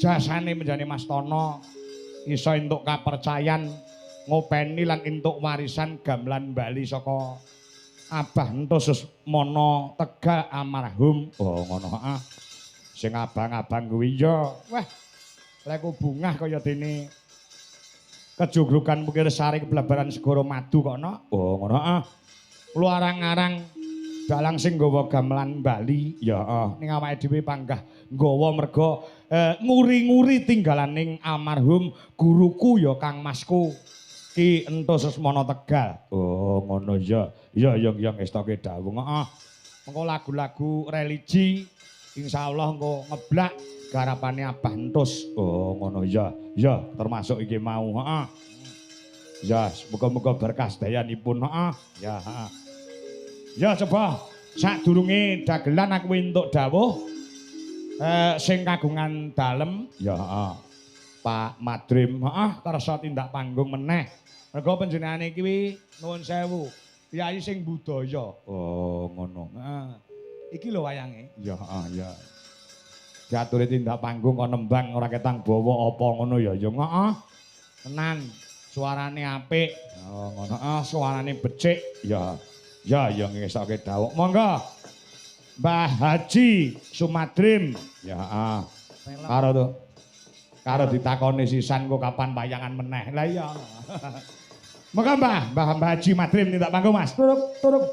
Jasane menjane Mas Tono iso entuk kapercayan ngopeni lan entuk warisan gamelan Bali saka Abah Enthus Susmono Tegal almarhum. Oh ngono heeh. Sing abang-abang kuwi ya. Wah. Leku bungah kaya dene kejoglogan Bukir Sari keblabaran Segara Madu kok no. Oh ngono heeh. Luarang-arang dalang sing nggawa gamelan Bali ya heeh. Ning awake dhewe panggah nggawa merga nguri-nguri tinggalaning almarhum guruku ya Kang Masku Ki Enthus Susmono Tegal. Oh ngono ya. Ya ya ya ngestoke dawuh heeh. Mengko lagu-lagu religi insyaallah engko ngeblak garapane Abah Enthus. Oh ngono ya. Ya termasuk iki mau heeh. Ya muga-muga berkah sedayanipun heeh. Ya heeh. Ya coba sadurunge dagelan aku entuk dawuh sing kagungan dalem ya heeh. Pak Madrim heeh kersa tindak panggung meneh. Mergo panjenengane iki nuwun sewu, priyayi sing budaya. Oh ngono. Heeh. Iki lho wayange. Ya heeh ya. Diaturi tindak panggung kok nembang ora ketang bawa apa ngono ya ya heeh. Tenan, suarane apik. Oh ngono heeh, suarane becik. Ya. Ya ya ngesoke dawuh. Monggo. Mbah Haji Sumadrim. Ya heeh. Karo to. Karo ditakoni sisan kok kapan wayangan meneh. Lah iya. Monggo Mbah, Mbah Haji Madrim tindak panggung Mas. Turuk turuk.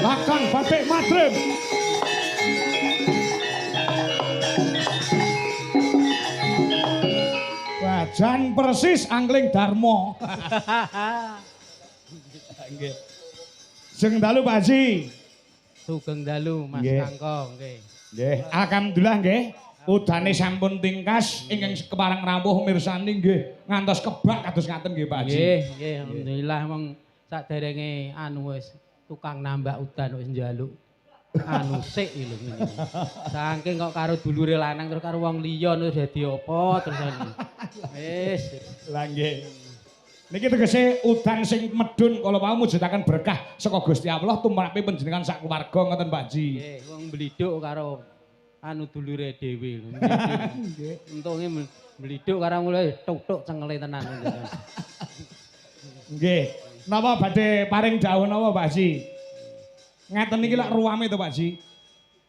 Lakon Batik Madrim. Wajan persis Angling Darmo. Nggih. Sugeng dalu Pak Haji. Sugeng dalu Mas Kangko nggih. Nggih, alhamdulillah nggih. Udane sampun tingkas ingkang kepareng rawuh mirsani nggih ngantos kebak kados ngaten nggih Pak Haji. Nggih, nggih alhamdulillah wong saderenge anu wis tukang nambak udan wis njaluk anu sik lho ngene. Saking kok karo dulure lanang terus karo wong liya terus dadi apa terus. Wis. Lah nggih. Niki tegese udan sing medhun kala wau mujudaken berkah saka Gusti Allah tumrape panjenengan sak keluarga ngoten Pak Haji. Nggih, wong mblidhuk karo anu dulure dhewe. Nggih. Untunge mblidhuk karo mulai tuk-tuk cengele tenan. Nggih. Napa badhe paring dawuh napa Pak Haji? Ngaten niki lak ruame to Pak Haji.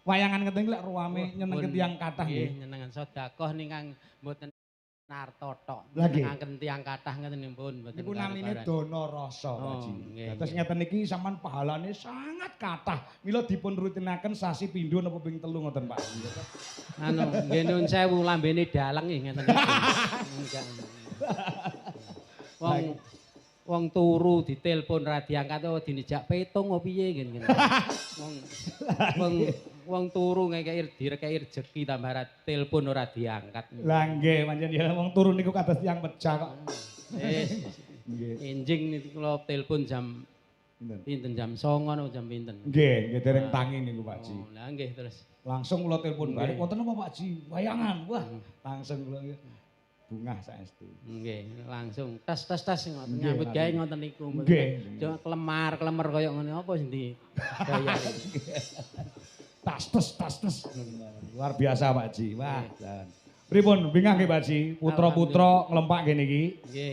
Wayangan ngeten iki lak ruame nyenengke tiyang kathah nggih. Nggih, nyenengan sedekah ingkang mboten narto tok. Nyenengaken tiyang kathah ngeten pun mboten. Niku namine dana rasa Pak Haji. Dados ngeten niki sampean pahalane sangat kathah. Mila dipun rutinaken sasi pindho napa ping 3 ngoten Pak Haji. Anu nggih nuwun sewu lambene dalang nggih ngeten iki. Wong wong turu ditelepon ra diangkat oh dinijak petung opo piye ngene. Wong wong wong turu ngekeki direkeki rejeki tambah ra telepon ora diangkat. Lah nggih pancen ya wong turu niku kados tiyang pecah kok. Wis nggih. Enjing niku kula telepon jam pinten jam 09.00 napa jam pinten. Nggih, nggih dereng tangi niku Pak Ji. Oh, lah nggih terus langsung kula telepon balik wonten apa Pak Ji? Wayangan. Wah, langsung kula bungah saestu. Nggih, langsung tes tes tes ngoten nyambut gawe ngoten niku. Nggih. Cuma klemar-klemer kaya ngene apa sing dibayar. Tas tes tas tes. Luar biasa Pak Ji. Wah, jan. Pripun bingah nggih Pak Ji? Putra-putra nglempak ngene iki.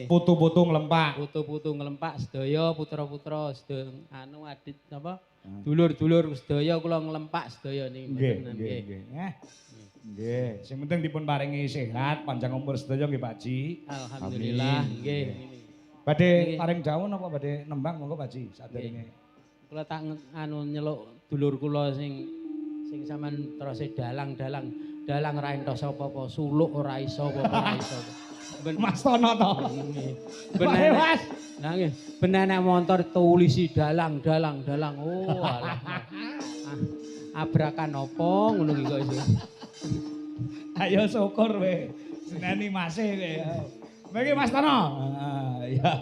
Putu-putu nglempak. Putu-putu nglempak sedaya, putra-putra sedaya anu adit napa? Dulur-dulur sedaya kula nglempak sedaya niki. Nggih, nggih, nggih. Nggih, sing penting dipun paringi sehat, panjang umur sedaya nggih Pak Ji. Alhamdulillah, nggih. Badhe paring dawuh napa badhe nembang monggo Pak Ji saderenge. Kula tak anu nyeluk dulur kula sing sing sampean terus dalang-dalang, dalang ra entos apa-apa, suluk ora iso apa-apa ora iso. Mas Tono to. Ben Mas. Lah nggih, ben enek montor tulisi dalang dalang dalang. Oh alah. Abrakan apa ngono iki kok iso. Ayo syukur we. Seneni mase kowe. Mriki Mas Tono. Ya.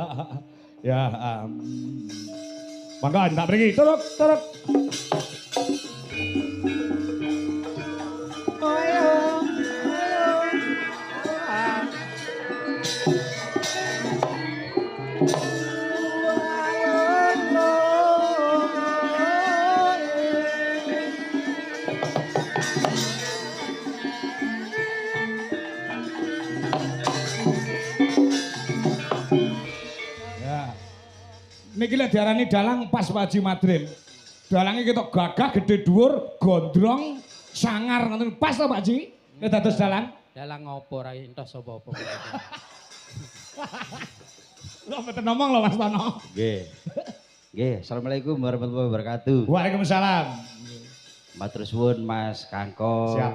Ya. Monggo ndak mriki. Turuk turuk. Ayo. Ayo. Niki lek diarani dalang pas Pak Haji Madrim. Dalange ketok gagah, gede dhuwur, gondrong, sangar ngoten. Pas to Pak Haji? Nek dados dalang. Dalang opo ra entos apa-apa. Lho mboten ngomong lho Mas Tono. Nggih. Nggih, assalamualaikum warahmatullahi wabarakatuh. Waalaikumsalam. Matur suwun Mas Kangko. Siap.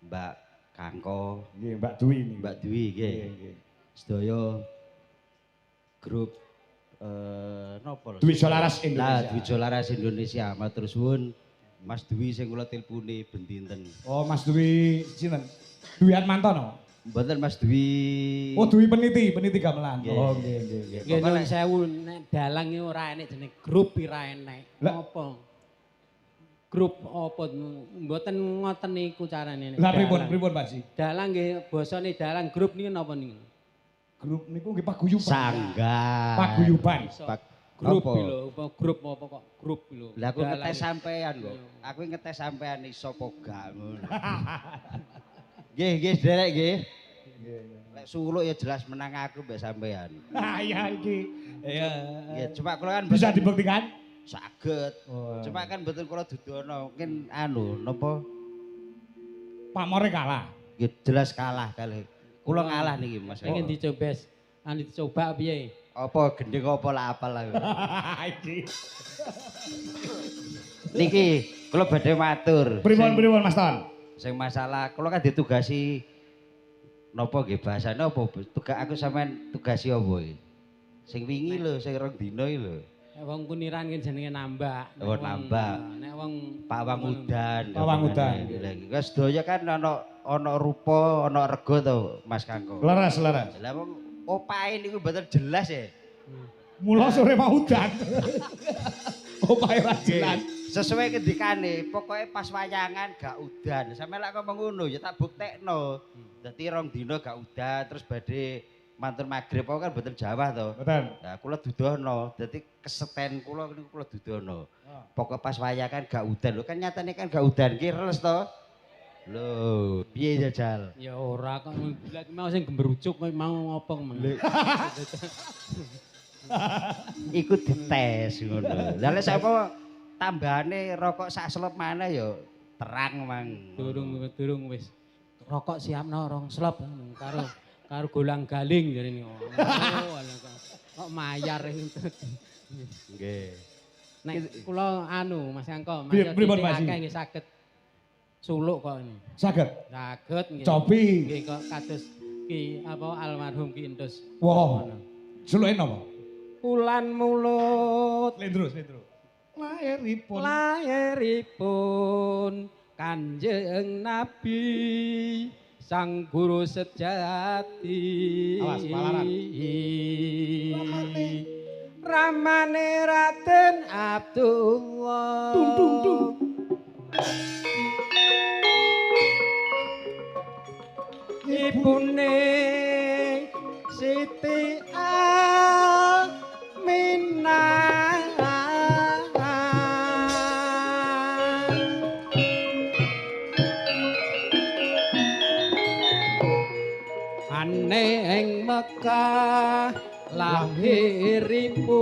Mbak Kangko. Nggih, Mbak Dwi niki. Mbak Dwi nggih. Nggih. Sedaya grup napa lho? Dwi Jolaras Indonesia. Nah, Dwi Jolaras Indonesia. Matur suwun Mas Dwi sing kula tilpune ben dinten. Oh, Mas Dwi sinten? Dwi Atmanto no? Mboten Mas Dwi. Oh, Dwi peniti, peniti gamelan. Nggih. Oh, nggih, nggih, nggih. Nggih nuwun sewu nek dalang iki ora enek jeneng grup ora enek. Apa? Grup apa mboten ngoten niku carane nek. Lah pripun, pripun Pak Ji? Dalang nggih basane dalang grup niku napa niku? Grup niku nggih paguyuban. Sanggar. Paguyuban. Grup lho, apa grup apa kok grup lho. Lah aku ngetes sampean kok. Aku ngetes sampean iso apa gak ngono. Nggih, nggih sederek nggih. Lek suluk ya jelas menang aku mbek sampean. Ah iya iki. Iya. Nggih, cuma kula kan bisa dibuktikan? Saged. Cuma kan mboten kula dudono, mungkin anu napa pamore kalah. Nggih jelas kalah kalih. Kula ngalah niki Mas. Pengen dicoba, anu dicoba piye? Apa gendeng apa lah apal aku. Iki. Niki kula badhe matur. Pripun-pripun Mas Ton? Sing masalah kula kan ditugasi napa nggih bahasane apa tugas aku sampean tugasi apa iki? Sing wingi lho, sing rong dina iki lho. Nek wong Kuniran ki jenenge nambak. Oh, nambak. Nek wong Pawang udan. Pawang udan. Lha iki sedaya kan ana rupa, ana rega to Mas Kangko. Leres, leres. Lah wong opahe niku mboten jelas ya. Mula sore mau udan. Opahe ora jelas. Sesuai ngendikane, pokoke pas wayangan gak udan. Sampe lek ngomong ngono ya tak buktekno. Dadi rong dina gak udan terus badhe mantun magrib apa kan mboten jawah to. Mboten. Lah kula dudohno, dadi keseten kula niku kula dudohno. Pokoke pas wayangan gak udan. Lho kan nyatane kan gak udan ki reles to. Lho, piye jajal? Ya ora kok lha mau sing gemberucuk kowe mau ngopo mang. Iku dites ngono. Lah lek sapa tambahane rokok sak slop maneh ya terang mang. Durung wis. Rokok siapno rong slop karo karo golang-galing jarene. Oh, kok mayar itu. Nggih. Nek kula anu Mas Kangko, Mas akeh nggih saged suluk kok ini. Saged? Saged nggih. Cobi. Nggih kok kados Ki apa almarhum Ki Entus. Wah. Suluke napa? Ulan mulut. Lendro, lendro. Lairipun. Lairipun Kanjeng Nabi sang guru sejati. Awas palaran. Ramane. Ramane Raden Abdullah. Dung dung dung. Ibune Siti Aminah. Aneng Mekah lahiripun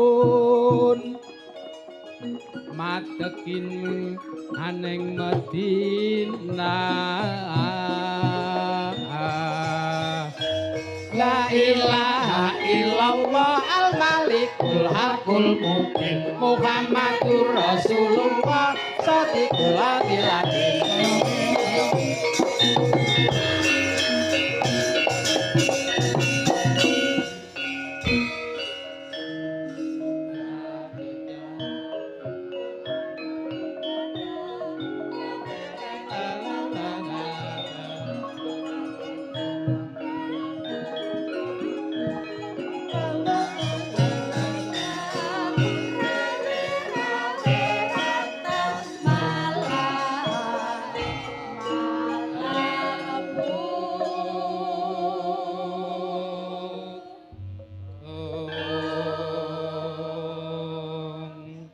madekin aneng Madinah. La ilaha illallah al-malikul hakul mubin Muhammadur Rasulullah sadiqul adil.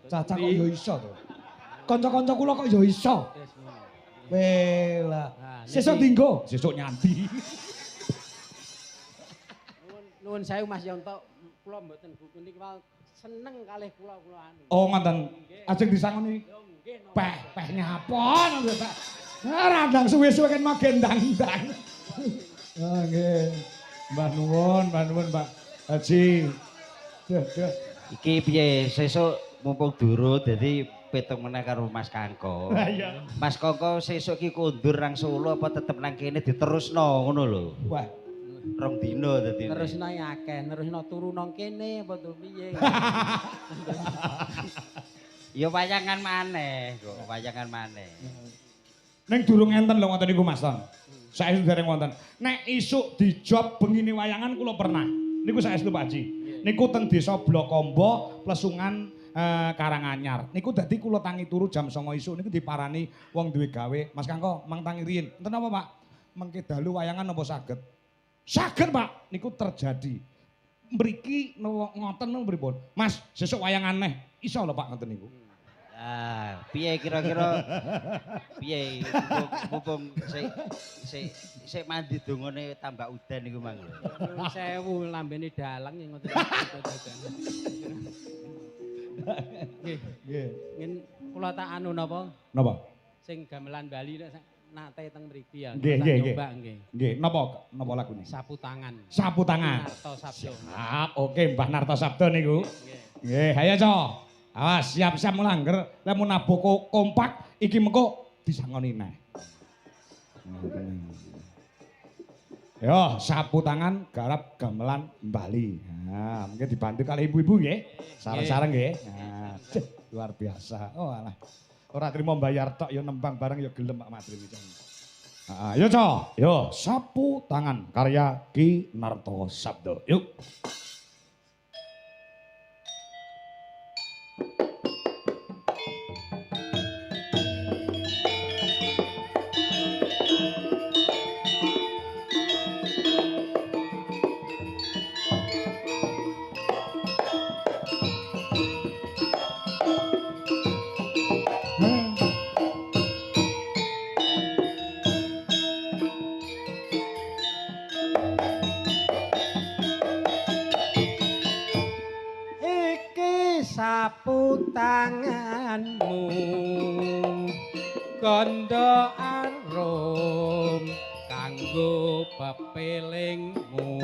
Caca kok ya iso to. Kanca-kanca kula kok ya iso. Welah. Sesuk dinggo, sesuk nyanti. Nuwun sewu Mas Yonto, kula mboten buku niki wae Seneng kalih kula-kula anu. Oh ngoten. Ajeng disangoni. Nggih. Peh, peh nyapa ngono Pak. Randang suwe-suwe kan magendang-ndang. Oh nggih. Mbah nuwun Pak Haji. Duh, duh. Iki piye sesuk mumpung durung dadi petung meneh karo Mas Kangko. Iya. Mas Kangko sesuk iki kondur nang Solo apa tetep nang kene diterusno ngono lho. Wah, rong dina dadi. Terusno akeh, terusno turu nang kene apa to piye. Ya wayangan maneh kok, wayangan maneh. Ning durung enten lho ngoten niku Mas Ton. Saestu dereng wonten. Nek isuk dijob bengine wayangan kula pernah. Niku saestu Pak Haji. Niku teng Desa Blokombo, Plesungan, Karanganyar. Niku dadi kula tangi turu jam 09.00 isuk niku diparani wong duwe gawe. Mas Kangko, mang tangi riyin. Enten apa Pak? Mengke dalu wayangan napa saged? Saged Pak. Niku terjadi. Mriki ngoten niku pripun? Mas, sesuk wayangan neh. Iso lho Pak ngoten niku. Ah, piye kira-kira piye mumpung sik mandi dongane tambak udan niku mang lho. 1000 lambene dalang yang ngoten. Nggih. Nggih. Ngin kula tak anu napa? Napa? Sing gamelan Bali nek nate teng mriki ya. Nggih, nggih, nggih. Nggih. Nggih, napa napa lagune? Sapu tangan. Sapu tangan. Narto Sabdo. Siap, oke Mbah Narto Sabdo niku. Nggih. Nggih, ayo Co. Awas siap-siap melangger, lek mun nabuh kompak iki mengko disangoni neh. Yo, sapu tangan garap gamelan Bali. Nah, mungkin dibantu kali ibu-ibu nggih. Sareng-sareng nggih. Nah, luar biasa. Oh alah. Ora trimo bayar tok ya nembang bareng ya gelem Pak Madrim iki. Heeh, yo Co. Yo, sapu tangan karya Ki Narto Sabdo. Yuk. Sapu tanganmu gondo arum kanggo pepelingmu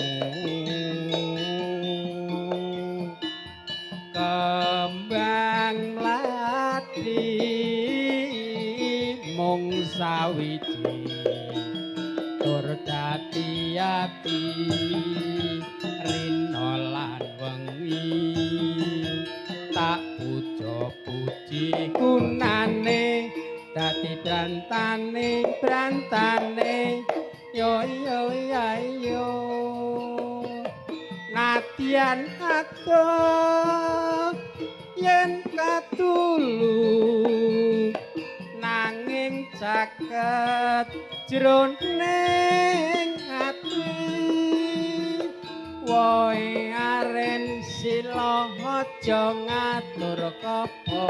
kembang mlati mung sawiji tur dadi ati rina lan wengi tak puja-puji gunane dadi brantane brantane yo yo ya yo nadyan adoh yen katulu nanging caket jroning ati woe aren sila aja ngatur kapa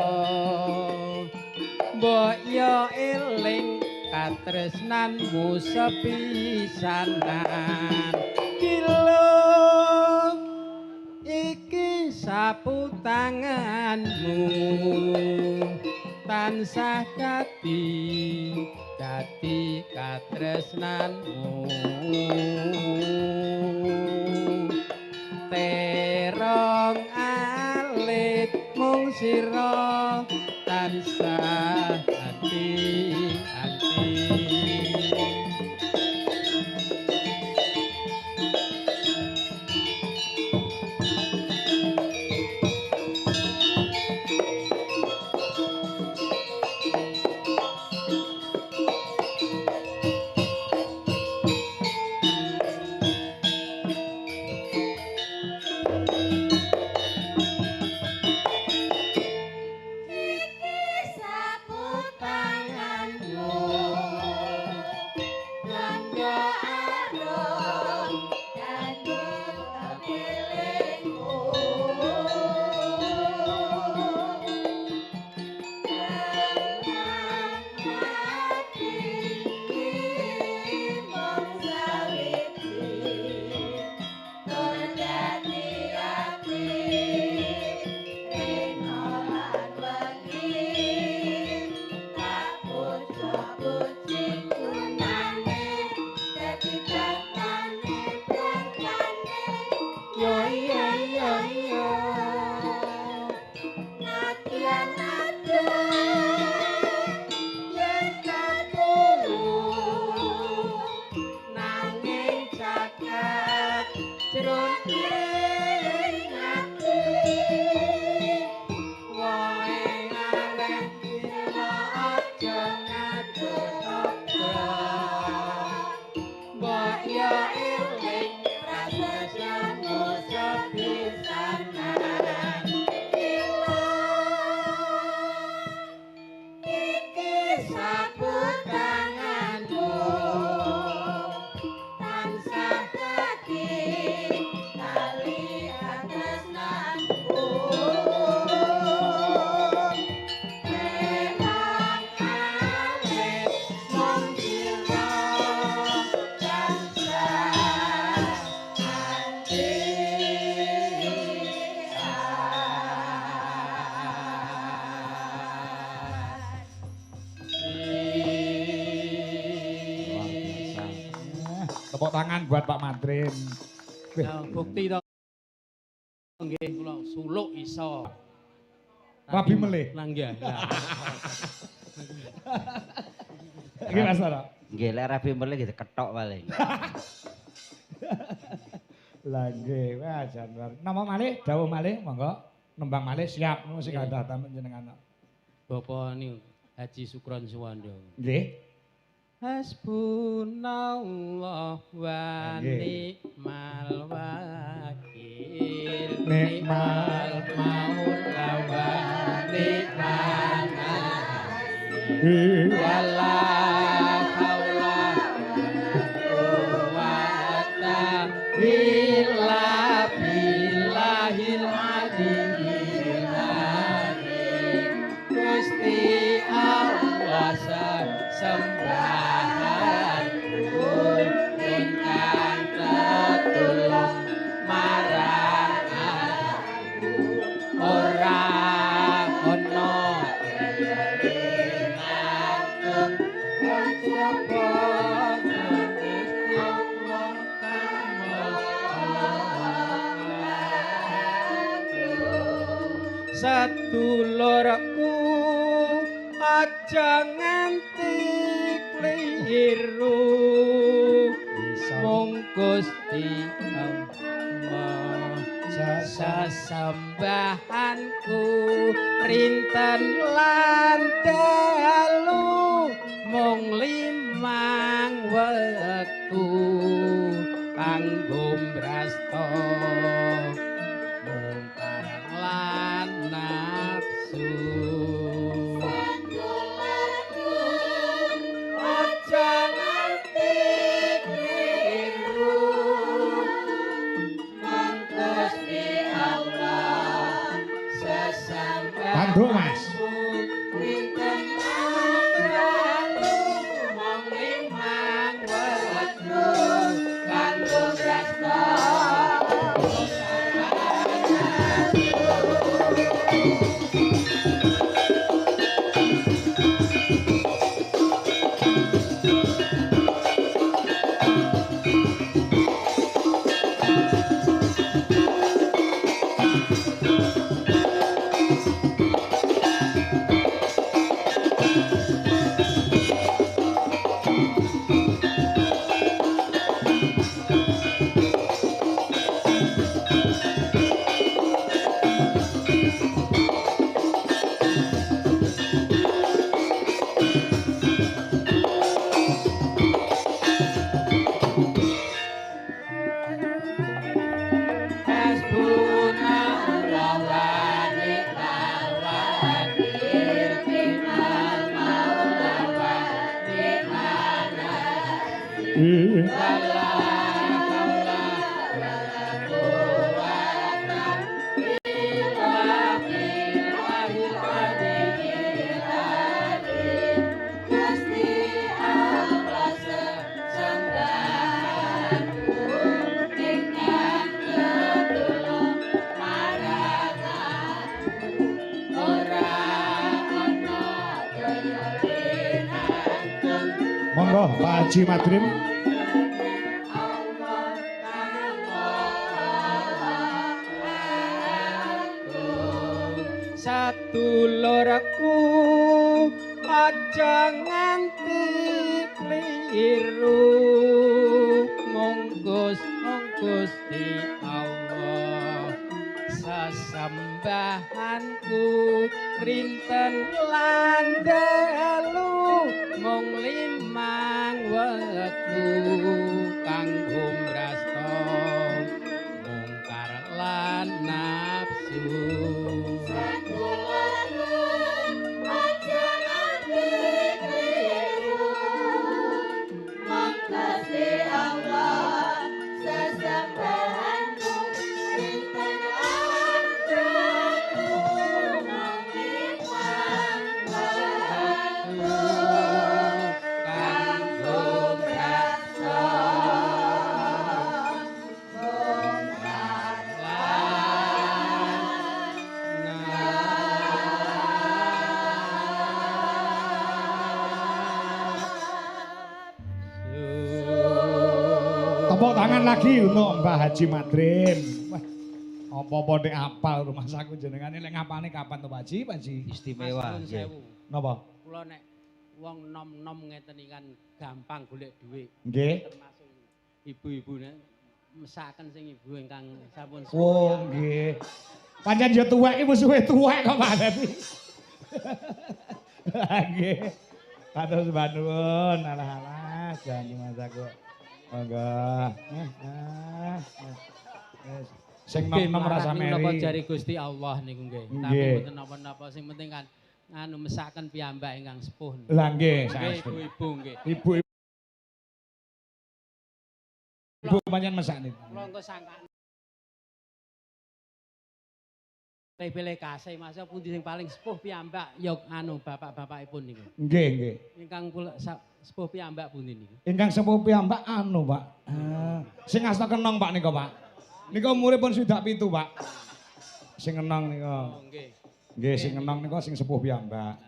mbok yo eling katresnanmu sepisanan kilo iki sapu tanganmu tansah dadi dadi katresnanmu terong alit mung sira tansah ati ati. Sapu Yo iya iya iya. Nadyan adoh yen katulung nanging jagat jroning ati wae aweh lila aja ngatur-atur mbok yo eling prasetyamu sepisanan ila iki sapu tanganmu tansah dadi tali katresnanku memang awet mung dira tansah ati. Luar biasa. Tepuk tangan buat Pak Madrim. Wih, Nah, bukti to nggih kula suluk iso. Rabi melih. Nangga. Iki Mas Toro. Nggih, lek rabi melih nggih diketok paling. Lah nggih, wah jan luar. Napa malih? Dawuh malih monggo. Nembang malih siap ngono sing Nggih. kathah jenengan. Bapak niku Haji Sukron Suwondo. Nggih. Hasbunallah wa Nggih. ni'mal wakil. Nikmal maula wa ni'mal nasir. Wala haula quwwata illa billahil aliyyil azim. Gusti Allah sesembahanku ingkang tetulung marang aku ora ana linantung kejaba Gusti Allah kang Maha Agung. Sedulurku aja nganti kliru mung Gusti Allah sesembahanku rinten lan dalu mung limang wektu kanggo mbrasta mungkar lan nafsu. Sedulurku aja nganti kliru mung Gusti Allah Tanduk, Mas. sesembahanku rinten lan dalu mung limang wektu kanggo mbrasta Hasbunallah wa ni'mal wakil ni'mal maula wa ni'man nasir. Wala haula wala quwwata illa billahil aliyyil azim. Gusti Allah sesembahanku ingkang tetulung marang aku ora ana daya linantung Monggo Pak Haji Madrim. Allah kang Maha Dulurku aja nganti kliru mung Gusti Allah sesembahanku rinten lan dalu mung limang wektu kanggo mrasta mungkar lan nafsu. Tepuk tangan lagi untuk Mbah Haji Madrim. Wah, apa-apa nek apal rumah saku jenengane lek ngapalne kapan to Pak Haji? Pak Haji? Istimewa. Napa? Kula nek wong nom-nom ngeten iki kan gampang golek dhuwit. Nggih. Termasuk ibu-ibu nek mesaken sing ibu ingkang sampun. Oh, nggih. Pancen ya tuwek iki musuhe tuwek kok Pak Dadi. Nggih. Matur sembah nuwun, alah-alah jan masaku. Monggo. Sing nom-nom rasa meri. Napa jare Gusti Allah niku nggih. Tapi mboten napa-napa sing penting kan anu mesaken piyambak ingkang sepuh. Lah nggih, saestu. Ibu-ibu nggih. Ibu pancen mesak niku. Kula engko sangkane pilih kasih masa pundi sing paling sepuh piyambak ya anu bapak-bapakipun niku. Nggih, nggih. Ingkang kula sepuh piyambak pundi niku? Ingkang sepuh piyambak anu, Pak. Sing asta kenong Pak nika, Pak. Nika umure pun 67, Pak. Sing kenong nika. Oh, nggih. Nggih, sing kenong nika sing sepuh piyambak.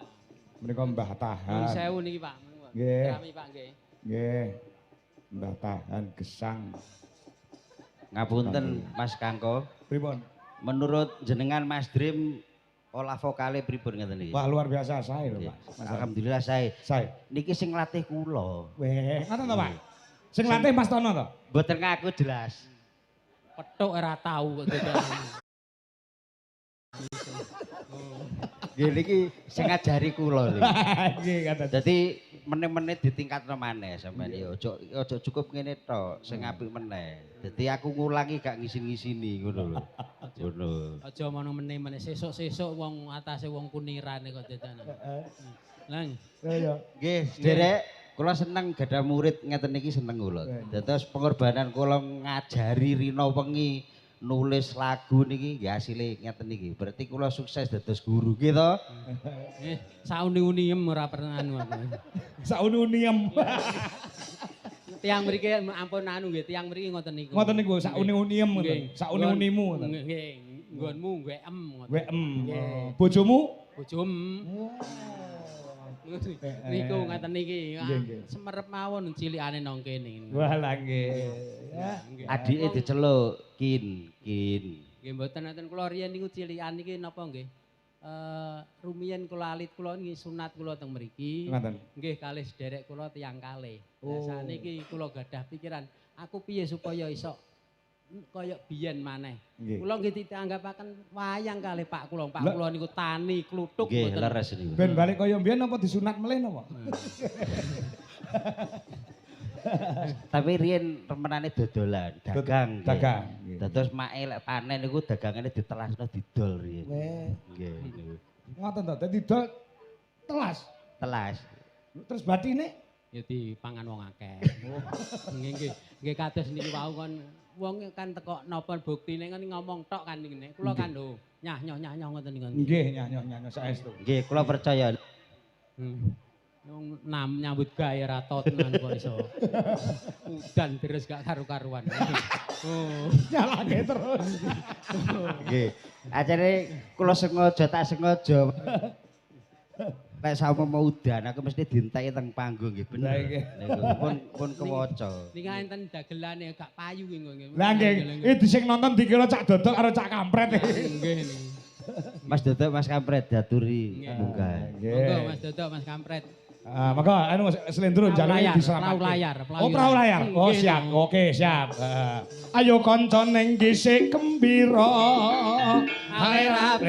Menika Mbah Tahan. Nuwun sewu niki, Pak. Nggih. Rami, Pak, nggih. Nggih. Mbah Tahan gesang. Ngapunten Mas Kangko. Pripun? Menurut jenengan Mas Dream olah vokale pripun ngeten iki? Wah, luar biasa sae lho, Pak. Mas Alhamdulillah sae. Sae. Niki sing nglatih kula. Weh, ngoten to, Pak? Sing nglatih Mas Tono to? Mboten ngaku jelas. Petuk ora tau kok dadak. Nggih niki sing ngajari kula niki. Nggih, ngoten. Dadi meneh-meneh ditingkatno maneh sampean ya aja cukup ngene tok, sing apik meneh. Dadi aku ngulangi gak ngisin-ngisini ngono lho. Ngono. Aja mono meneh-meneh sesuk-sesuk wong atase wong kunirane kok dadan. Heeh. Lah. Iya. Nggih, sederek kula seneng gadah murid ngeten iki seneng kula. Dados pengorbanan kula ngajari rina wengi nulis lagu niki nggih asile ngeten niki. Berarti kula sukses dados guru nggih to? Sauni-uniem ora pernah anu aku. Sauni-uniem. Tiang mriki ampun anu nggih, tiang mriki ngoten niku. Ngoten niku sauni-uniem ngoten. Sauni-unimu ngoten. Nggih, nggonmu ngwekem ngoten. Ngwekem. Bojomu? Bojom. Niku ngaten niki. Semerep mawon cilikane nang kene. Wah lah nggih. Adike diceluk Kin, Kin. Nggih mboten enten kula riyen niku cilikan niki napa nggih? Rumiyin kula alit kula niki sunat kula teng mriki. Nggih kalih sederek kula tiyang kalih. Lah saniki kula gadah pikiran, aku piye supaya iso kaya biyen maneh. Kula nggih ditanggapaken wayang kalih Pak kula. Pak kula niku tani kluthuk mboten. Nggih, leres niku. Ben balik kaya biyen apa disunat melih napa? Tapi riyen remenane dodolan, dagang. Dagang. Dados make lek panen niku dagangane ditelasno didol riyen. Nggih niku. Ngoten to, dadi dol telas. Telas. Terus batine ya dipangan wong akeh. Nggih nggih. Nggih kados niki wau kon wong kan teko napa buktine kan ngomong tok kan ngene. Kula kan lho nyah nyoh nyah nyoh ngoten niku. Nggih nyah nyoh nyah nyoh saestu. Nggih, kula percaya. Wong nam nyambut gawe ra tenan kok iso. Udan terus gak karu-karuan. Oh, nyalake terus. Nggih. Acare kula sengaja tak sengaja. Lek saumpama udan aku mesti dienteki teng panggung nggih bener. Niku pun kewaca. Niki enten dagelane gak payu nggih. Lah nggih, iki sing nonton dikira Cak Dodok karo Cak Kampret. Nggih niku. Mas Dodok, Mas Kampret daturi munggah. Monggo Mas Dodok, Mas Kampret. Maka anu slendro njaluke diselamatke. Perahu layar, Oh, perahu layar. Oh, siap. Oke, siap. Ayo kanca ning dhisik gembira. Hae rap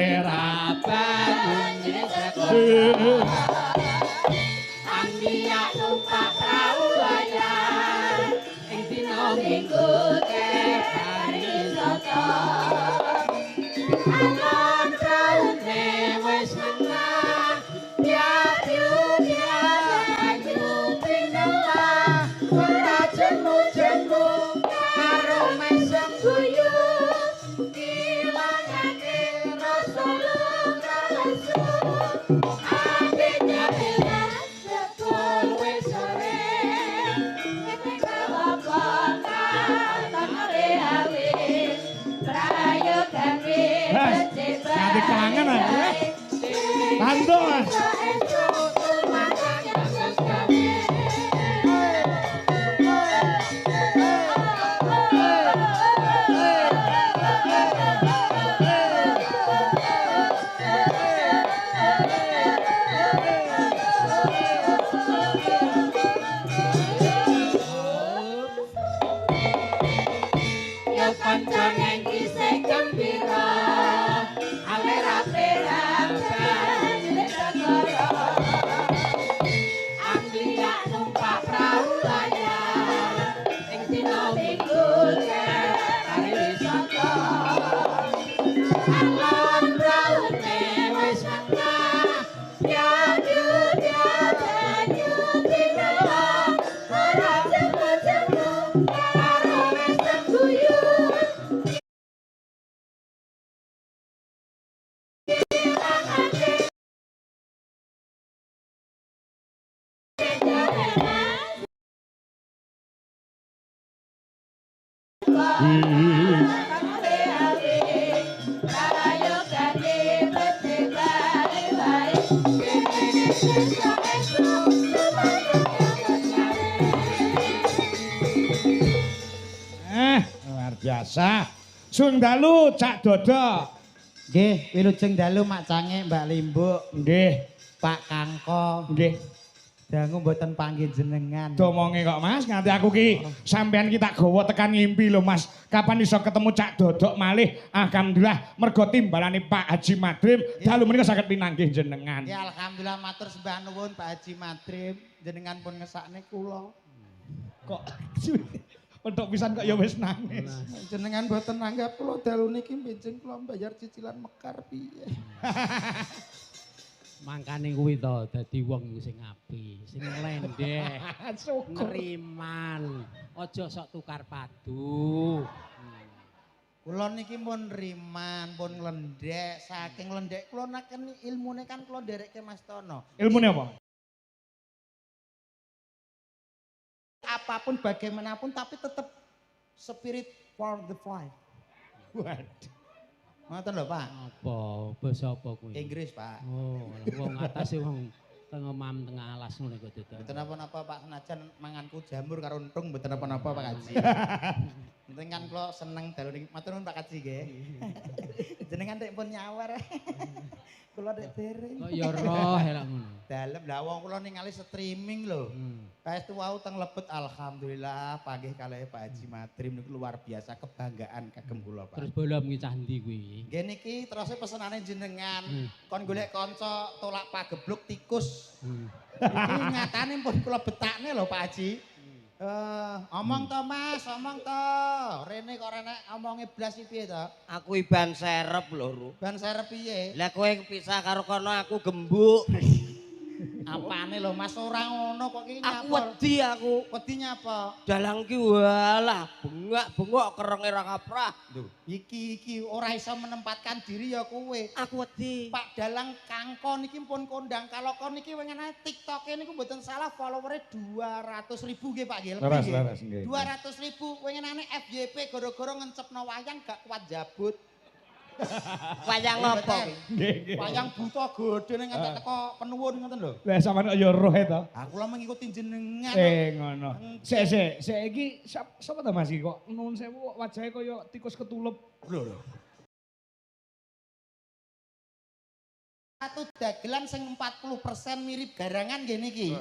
Anglia numpak perahu layar ing dina Minggu pariwisata. Alon praune wis menang, ya ayu pinela, ora jemu-jemu karo mesem guyu, dilangake rasa luka lesu. Nganti kangen aku. Tanduk Mas. Yo kanca neng isih gembira. Luar biasa. Sung dalu Cak Dodok. Nggih, wilujeng dalu Mak Cange, Mbak Limbuk. Nggih. Pak Kangko. Nggih. Dangu mboten panggih jenengan. Domonge kok Mas, nganti aku ki sampean ki tak gawa tekan ngimpi lho Mas. Kapan iso ketemu Cak Dodok malih? Alhamdulillah mergo timbalane Pak Haji Madrim dalu menika saged pinanggih jenengan. Ya alhamdulillah matur sembah nuwun Pak Haji Madrim, jenengan pun ngesakne kula. Kok entuk pisan kok ya wis nangis. Jenengan mboten nanggap kula dalu niki benjing kula mbayar cicilan mekar piye. Mangkane kuwi to dadi wong sing apik, sing lendeh, nriman, aja sok tukar padu. Kula niki pun riman, pun nglendhek, saking lendhek kula nakeni ilmune kan kula nderekke Mas Tono. Ilmune apa? Apapun bagaimanapun tapi tetep spirit for the fly. Waduh. Ngoten lho, Pak. Apa? Basa apa kuwi? Inggris, Pak. Oh, wong atase wong tengah mam tengah alas ngono kok Dodok. Mboten napa-napa, Pak, senajan manganku jamur karo entung mboten napa-napa, Pak Haji. Penting kan kula seneng dalu niki. Matur nuwun Pak Haji nggih. Jenengan tek pun nyawer. Kula tek dereng. Kok ya roh elak ngono. Dalem lah wong kula ningali streaming lho. Kaestu wau teng lebet alhamdulillah panggih kalih Pak Haji Madrim niku luar biasa kebanggaan kagem kula Pak. Terus bolom ki cah ndi kuwi? Nggih niki terose pesenane jenengan. Kon golek kanca tolak pagebluk tikus. Iki nyatane pun kula betakne lho Pak Haji. Omong to Mas, omong to. Rene kok ora nek omonge blas iki piye to? Aku iban serep lho, Ru. Ban serep piye? Lah kowe kepisah karo kono aku gembuk. Apane lho Mas ora ngono kok iki nyapa? Aku wedi aku. Wedi nyapa? Dalang ki walah bengak-bengok kerenge ra kaprah. Lho, iki ora iso menempatkan diri ya kowe. Aku wedi. Pak Dalang Kangko niki pun kondang kaloko niki wengene TikToke niku mboten salah followere 200.000 nggih Pak nggih. Leres, leres nggih. 200.000 wengenane FYP gara-gara ngencepno wayang gak kuat jabut. Wayang apa? Nggih, nggih. Wayang buta godhone nganti teko penuwun ngoten lho. Lah sampean kok ya roh e to. Aku lho mengikuti jenengan. Ngono. Sik sik, sik iki sapa to Mas iki kok nuwun sewu kok wajahe kaya tikus ketulep. Lho lho. satu dagelan sing 40% mirip garangan nggih niki.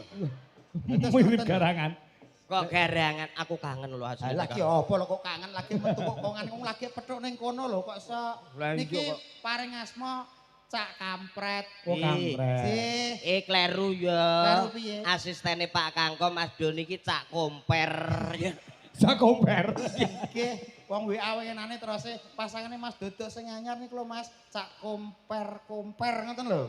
Mirip garangan. Kok garangan aku kangen lho asline. Lagi apa lho kok kangen lagi metu kok kongan wong lagi petuk ning kono lho kok iso. Niki paring asma Cak Kampret. Oh kampret. Eh kleru ya. Kleru piye? Asistene Pak Kangko Mas Doni iki Cak Komper. Cak Komper. Nggih, wong WA wenane terus pasangane Mas Dodok sing anyar niku lho Mas, Cak Komper-komper ngoten lho.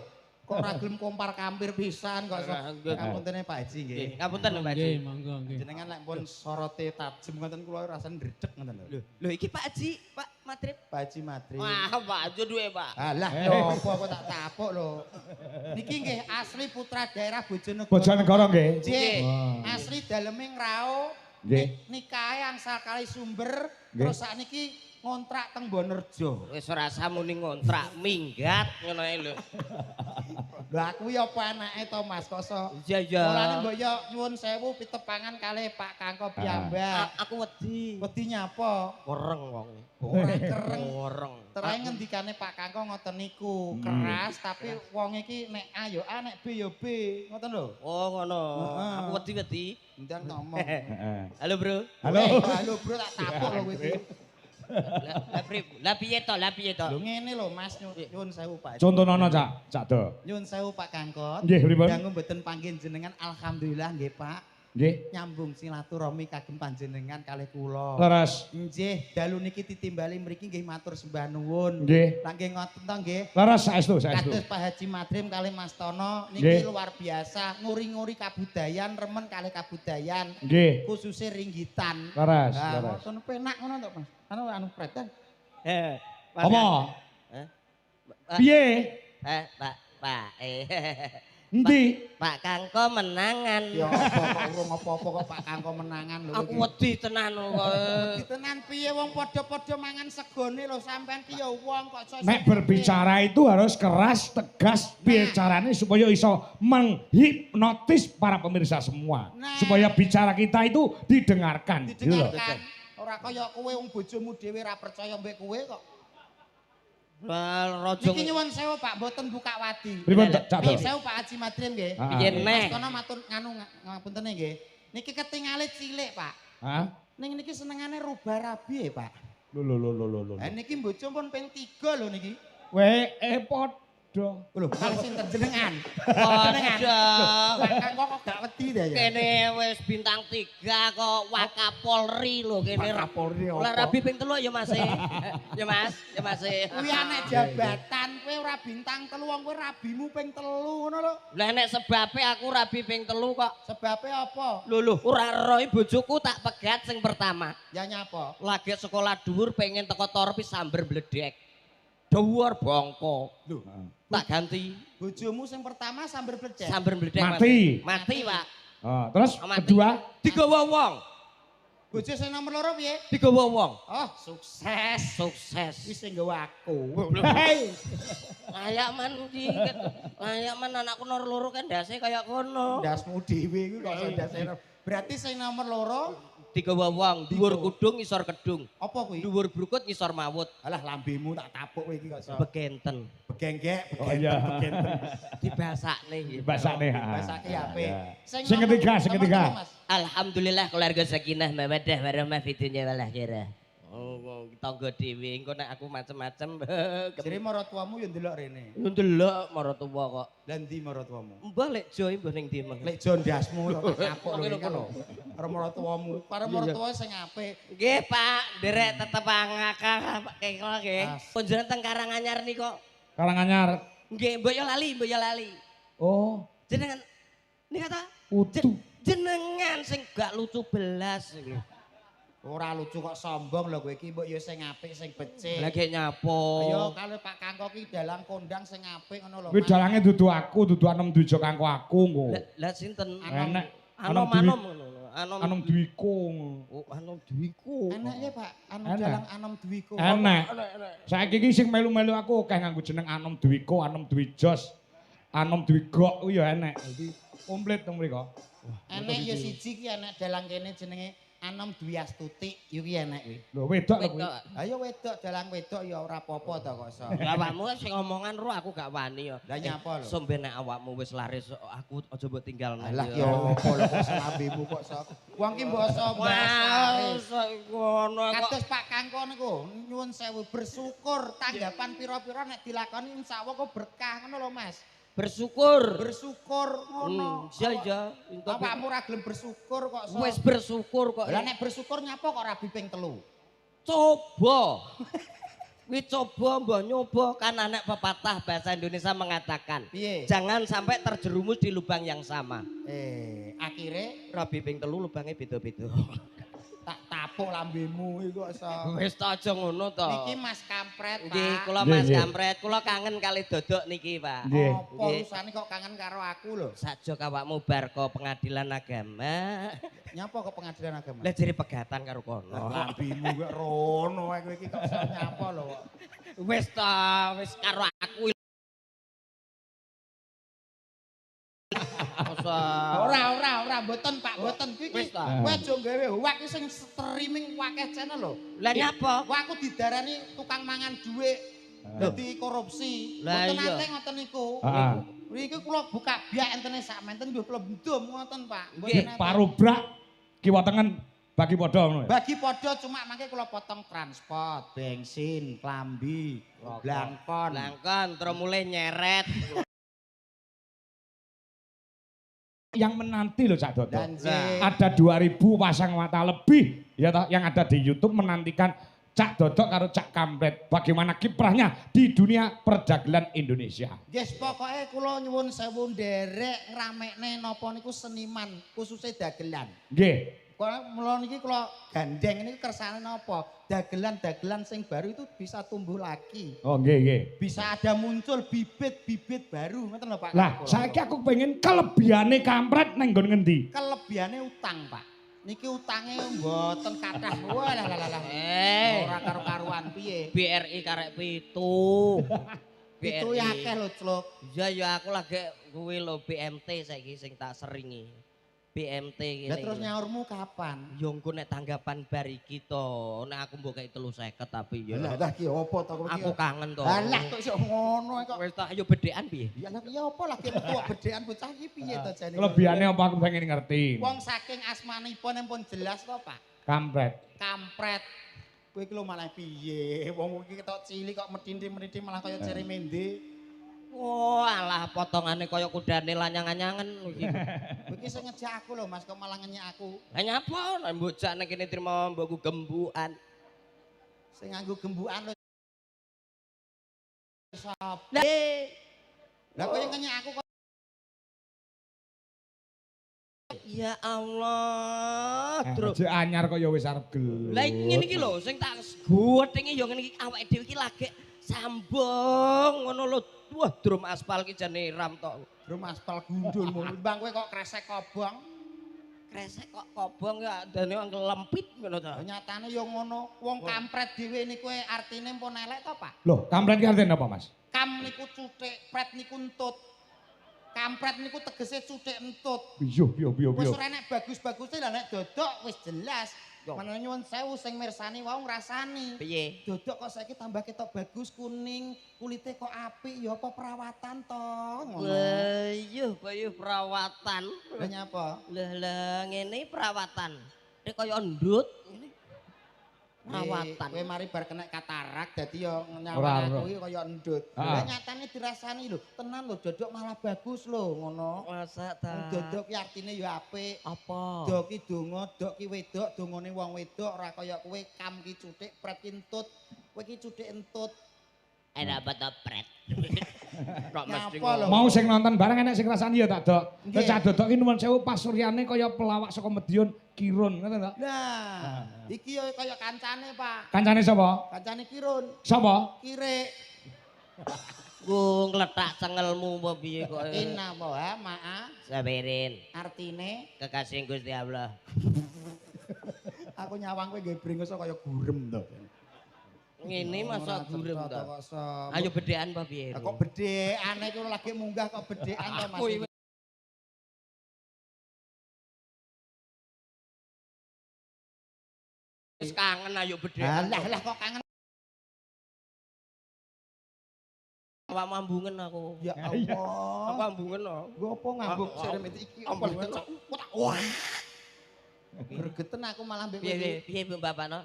Kok ora gelem kompar kampir pisan kok iso. Ngapuntene Pak Haji nggih. Ngapunten lho Pak Haji. Nggih, monggo nggih. Jenengan lek pun sorote tajem ngoten kula rasane ndredeg ngoten lho. Lho iki Pak Haji, Pak Madrip. Pak Haji Madrip. Wah, Pak Haji duwe, Pak. Alah, lho apa kok tak tapuk lho. Niki nggih asli putra daerah Bojonegoro. Bojonegoro nggih. Nggih. Asli daleme Ngrao. Nggih. Nikahe angsal kali sumber terus sakniki ngontrak teng Bonerjo. Wis ora samuni ngontrak, minggat ngono ae lho. Lho aku ya apa anake to Mas kok iso. Iya iya. Mulane mbok yo nyuwun sewu pitepangan kalih Pak Kangko piyambak. Aku wedi. Wedi nyapa? Kereng wong. Ora kereng. Kereng. Terae ngendikane Pak Kangko ngoten niku, keras tapi wong iki nek A yo A nek B yo B, ngoten lho. Oh ngono. Aku wedi-wedi. Ndang ngomong. Halo Bro. Halo. Halo Bro tak tapuk lho kowe iki. Lah piye to? Lah piye to? Lho ngene lho Mas, nyuwun sewu Pak. Contonono Cak, Cak Do. Nyuwun sewu Pak Kangkot. Nggih, pripun? Dangu mboten panggih jenengan alhamdulillah nggih Pak. Nggih. Nyambung silaturahmi kagem panjenengan kalih kula. Leres. Nggih, dalu niki titimbali mriki nggih matur sembah nuwun. Nggih. Lah nggih ngoten to nggih. Leres saestu, saestu. Kados Pak Haji Madrim kalih Mas Tono niki luar biasa nguri-nguri kabudayan, remen kalih kabudayan. Nggih. Khususe ringgitan. Leres, leres. Ngoten penak ngono to Mas. Anu anu pretan. Heeh. Apa? Piye? Pak, Pak. Endi? Pak Kangko menangan. Ya apa kok urung apa-apa kok Pak Kangko menangan lho. Aku wedi tenan kok. Wedi tenan piye wong padha-padha mangan segone lho sampean ki ya wong kok iso. Nek berbicara itu harus keras, tegas bicarane supaya iso menghipnotis para pemirsa semua. Nah. Supaya bicara kita itu didengarkan. Didengarkan. Ora kaya kowe wong bojomu dhewe ora percaya mbek kowe kok. Lah raja niki nyuwun sewu Pak, mboten buka wadi. Pripun Cak? Nyuwun sewu Pak Haji Madrim nggih. Piye neh? Mas kono matur nganu ngapuntene nggih. Niki ketingale cilik, Pak. Hah? Ning niki senengane rubah rabi Pak. Lho lho lho lho lho. Lah niki bojo pun ping 3 lho niki. Weh padha. Lho, kalih sinten jenengan? Padha. Pak Kangko kok gak wedi ta ya? Kene wis bintang 3 kok Wakapolri lho kene. Wakapolri apa? Lah rabi ping 3 ya Mas. Ya Mas, ya Mas. Kuwi anek jabatan, kowe ora bintang 3 wong kowe rabimu ping 3 ngono lho. Lah nek sebabe aku rabi ping 3 kok. Sebabe apa? Lho lho, ora roh bojoku tak pegat sing pertama. Ya nyapa? Lagi sekolah dhuwur pengen teko torpi samber bledek. Dhuwur bongko. Lho, tak ganti. Bojomu sing pertama samber bledek. Samber bledek. Mati. Mati, Pak. Oh, terus mati. Kedua digawa wong. Bojo sing nomor 2 piye? Digawa wong. Oh, sukses. Sukses. Wis sing nggawa aku. Hei. Layak man iki. Layak man anakku nomor 2 kan ndase kaya kono. Ndasmu dhewe kuwi kok iso ndase. Berarti sing nomor 2 digawa wong, dhuwur kudung ngisor kedung. Apa kuwi? Dhuwur brukut ngisor mawut. Alah lambemu tak tapuk kowe iki kok iso. Begenten. Begenggek, Oh, iya. begenten, begenten. Dibasakne iki. Dibasakne. Dibasake apik. Sing ketiga, sing ketiga. Alhamdulillah keluarga sakinah mawaddah warahmah fid dunya wal akhirah. Oh, wong tangga dhewe engko nek aku macem-macem. Jere maratuamu yo ndelok rene. Yo ndelok maratuwa kok. Lah ndi maratuamu? Mbah lek jo mbah ning ndi mah. Lek jo ndasmu tak kapok lho iki lho. Karo maratuamu, karo maratuwa sing apik. Nggih, Pak, nderek tetep ngakak Pak kula nggih. Punjuran teng Karanganyar nika. Karanganyar. Nggih, mbok yo lali, mbok yo lali. Oh. Jenengan nika ta? Utuh. Jenengan sing gak lucu belas iki. Ora lucu kok sombong lho kowe iki, mbok ya sing apik sing becik. Lah gek nyapo? Ayo kalau Pak Kangko ki dalang kondang sing apik ngono lho. Kuwi dalange dudu aku, dudu Anom Dwijo Kangko aku engko. Lah sinten? Enek. Anom Anom ngono lho. Anom Anom Dwiko. Oh, Anom Dwiko. Enek ya Pak, Anom dalang Anom Dwiko. Enek. Saiki iki sing melu-melu aku akeh nganggo jeneng Anom Dwiko, Anom Dwijos, Anom Dwigok kuwi ya enek. Dadi komplit teng mriko. Enek ya siji ki enek dalang kene jenenge Anom Dwi Astuti iki enek kuwi. Lho wedok lho kuwi. Ayo wedok dalang wedok ya ora apa-apa to kok iso. Lah awakmu sing ngomongan ro aku gak wani ya. Lah nyapa lho? Sombe nek awakmu wis laris aku aja mbok tinggal nang. Lah ki opo lho kok selambemu kok iso. Wong ki mbok iso bahas laris. Ngono kok. Kados Pak Kangko niku nyuwun sewu bersyukur tanggapan pira-pira nek dilakoni insyaallah kok berkah ngono lho Mas. Bersyukur. Bersyukur ngono. Iya iya. Awakmu ora gelem bersyukur kok iso. Wis bersyukur kok. Lah nek bersyukur nyapa kok rabi ping 3? Coba. Kuwi coba mbah nyoba kan anak pepatah bahasa Indonesia mengatakan, piye? Jangan sampai terjerumus di lubang yang sama. Akhire rabi ping 3 lubange beda-beda. Tak tapuk lambemu iku kok iso. Wis ta aja ngono to. Niki Mas Kampret, Pak. Nggih, kula Mas Kampret, kula kangen kali Dodok niki, Pak. Apa urusane kok kangen karo aku lho? Sajok awakmu bar ke pengadilan agama. Nyapa ke pengadilan agama? Lah jere pegatan karo kono. Lambemu kok rono kowe iki kok iso nyapa lho kok. Wis ta, wis karo aku. Ora mboten Pak, mboten kuwi. Kowe aja gawe hoak iki sing streaming akeh channel lho. Lah nyapa? Wah aku didarani tukang mangan dhuwit. Dadi korupsi. Mboten nate ngoten niku. Niki kula buka biak entene sak menten nggih kula ndum ngoten Pak. Nggih, parubrak kiwa tengen bagi padha ngono. Bagi padha cuma mangke kula potong transport, bensin, klambi, blangkon. Blangkon terus mulai nyeret. Yang menanti loh Cak Dodok. Ada 2000 pasang mata lebih ya toh, yang ada di YouTube menantikan Cak Dodok karo Cak Kampret. Bagaimana kiprahnya di dunia perdagelan Indonesia. Yes, pokoknya kula nyuwun sewu nderek ngramekne napa niku seniman khususnya dagelan. Nggih. Kula niki kula gandeng niku kersane napa? Dagelan-dagelan sing baru itu bisa tumbuh lagi. Oh nggih nggih. Bisa ada muncul bibit-bibit baru ngoten lho Pak. Lah saiki aku pengen kelebihane Kampret nang nggon ngendi? Kelebihane utang, Pak. Niki utange mboten kathah. Wah lah lah lah. Ora karo-karuan piye? BRI karek 7. Pitu akeh lho, Cluk. Iya ya aku lagi kuwi lho BMT saiki sing tak seringi. BMT ngene. Lah terus nyaurmu kapan? Ya engko nek tanggapan bar iki to, nek aku mbok kei 350 tapi ya. Lah lah ki opo to kowe iki? Aku kangen to. Lah kok iso ngono kok. Wis tak ayo bedhekan piye? Ya lah ya apa lagi metu bedhekan bocah iki piye to jane? Kelebihane apa aku pengen ngerti. Wong saking asmanipun pun jelas to, Pak. Kampret. Kampret. Kowe iki lho malah piye? Wong iki ketok cilik kok medhindi-medhindi malah kaya cere mende. Wah, alah potongane kaya kudane lanyang-anyangan iki. Iki sing ngejak aku lho Mas, kok malah ngenyek aku. Lah nyapa nek mbok jak nang kene trimo mbokku gembukan. Sing nganggo gembukan lho. Sapa? Lah kok ngenyek aku kok. Ya Allah, Truk. Jek anyar kok ya wis arep gelut. Lah iki ngene iki lho, sing tak gothinge ya ngene iki awake dhewe iki lagi sambung ngono lho. Wah, drum aspal ki jane ram tok. Drum aspal gundul ngono. Bang kowe kok kresek kobong. Kresek kok kobong ya dane lempit ngono to. Nyatane ya ngono. Wong kampret dhewe niku artine pun elek to, Pak? Loh, kampret ki artine apa, Mas? Kam niku cuthik, pret niku entut. Kampret niku tegese cuthik entut. Iya, iya, iya, iya. Wis ora nek bagus-baguse lah nek dodok wis jelas. Menawa nyuwun sewu sing mirsani wau ngrasani. Piye? Dodok kok saiki tambah ketok bagus kuning, kulite kok apik ya apa perawatan to ngono. Lah iya, kaya perawatan. Lah nyapa? Lah lah ngene perawatan. Nek kaya endut ngene. Perawatan. Kowe mari bar kena katarak dadi ya nyawang aku iki kaya endut. Lah nyatane dirasani lho, tenan lho dodok malah bagus lho ngono. Masa ta. Dodok ki artine ya apik. Apa? Dok ki donga, dok ki wedok, dongane wong wedok ora kaya kowe kam ki cuthik, pret ki entut. Kowe ki cuthik entut. Enak apa to pret? Kok mesti mau sing nonton bareng enek sing ngrasani ya tak dok. Terus Cak Dodok ki nuwun sewu pasuryane kaya pelawak saka Medion Kirun ngoten to. Lah, iki ya kaya kancane, Pak. Kancane sapa? Kancane Kirun. Sapa? Kirek. Ku ngletak cengelmu apa piye kok. Inna wa ma'a sabirin. Artine kekasih Gusti Allah. Aku nyawang kowe nggawe bringos kaya gurem to. Ngene masa gurem to. Ayo bedhekan apa piye? Kok bedhekan iku lagi munggah kok bedhekan to Mas. Wis kangen ayo bedhekan. Alah lah kok kangen. Awak mambungen aku. Ya Allah. Aku ambungen no. Nggo apa ngambung serem iki apa cocok. Wah. Gregeten aku malah mbek kowe. Piye piye Bapak no?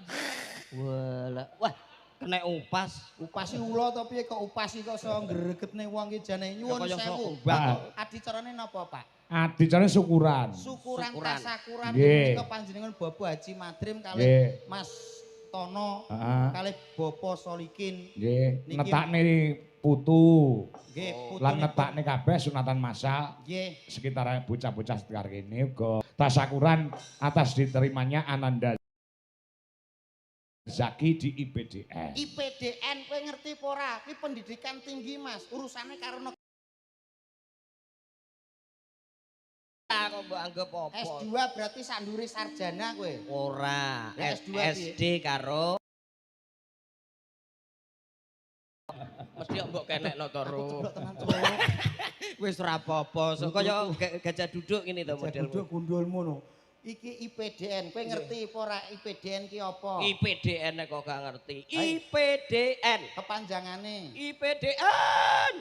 Walah. Wah, kena upas. Upas ula to piye kok upas iki kok iso ngregetne wong iki jane nyuwun sewu. Adicarane napa, Pak? Adicarane syukuran. Syukuran tasakuran menika panjenengan Bapak Haji Madrim kalih Mas Tono kalih Bapak Solikin. Nggih, netakne putu. Nggih, lan netakne kabeh sunatan massal. Nggih. Sekitar bocah-bocah sekitar kene uga tasakuran atas diterimanya Ananda Zaki di IPDN. IPDN kowe ngerti apa ora? Kuwi pendidikan tinggi, Mas. Urusane karo aku mbok anggap apa? S2 berarti sandure sarjana kowe. Ora. S2 SD karo mesti mbok kenekno to, Ru. Wis ora apa-apa. Kaya gajah duduk ngene to modelmu. Duduk gundulmu no. Iki IPDN, kowe ngerti apa ora IPDN ki apa? IPDN kok gak ngerti. IPDN. Kepanjangane. IPDN.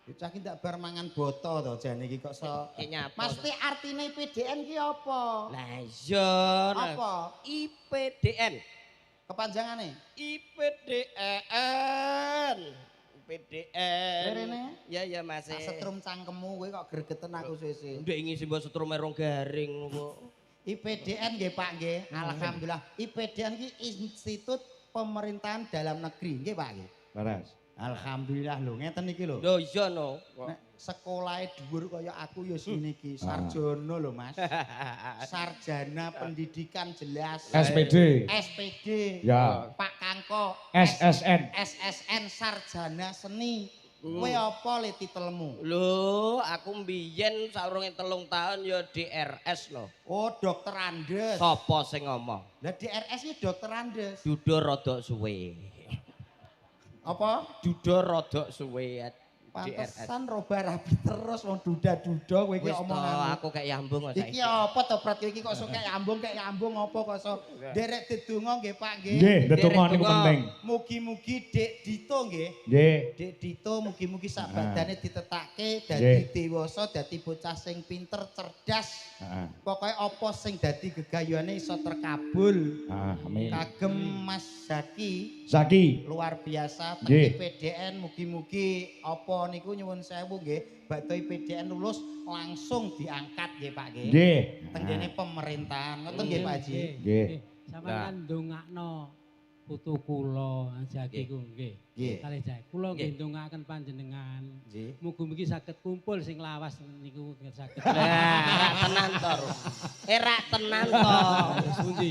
Bocah ki ndak bar mangan boto to jane iki kok so. Mesti artine IPDN ki apa? Lah iya. Apa? IPDN. Kepanjangane? IPDN. IPDN. Rene? Ya ya Mas. Tak setrum cangkemmu kowe kok gregeten aku suwe-suwe. Ndek ingi simbok setrume rong garing kok. IPDN nggih Pak nggih. Alhamdulillah. IPDN ki Institut Pemerintahan Dalam Negeri nggih Pak nggih. Leres. Alhamdulillah lho ngeten iki lho. Lho iya no. Nek sekolahe dhuwur kaya aku ya sini iki, sarjana lho Mas. Sarjana pendidikan jelas. SPD. SPD. Ya. Pak Kangko. SSN. SSN sarjana seni. Kowe apa le titelmu? Lho, aku mbiyen saurunge 3 tahun ya DRS lho. Oh, dokter Andes. Sopo sing ngomong? Lah DRS iki dokter Andes. Duda rodok suwe. Apa? Duda rodok suwe. Pantesan roba rabi terus wong duda-duda kowe iki omonganmu. Aku kayak yambung kok saiki. Iki apa to Prat iki kok iso kayak yambung apa kok iso nderek dedonga nggih Pak nggih. Nggih, dedonga niku penting. Mugi-mugi Dik Dito nggih. Nggih. Dik Dito mugi-mugi sak badane ditetake dadi dewasa, dadi bocah sing pinter, cerdas. Heeh. Pokoke apa sing dadi gegayuhane iso terkabul. Heeh, amin. Kagem Mas Zaki. Zaki luar biasa teng IPDN mugi-mugi apa niku nyuwun sewu nggih, bakdo IPDN lulus langsung diangkat nggih Pak nggih. Nggih. Teng kene pemerintahan ngoten nggih Pak Haji. Nggih. Sampeyan ndongakno putu kula Zaki ku nggih. Kalih Zaki kula nggih ndongaaken panjenengan. Mugi-mugi saged kumpul sing lawas niku saged. Lah, rak tenan to. Rak tenan to.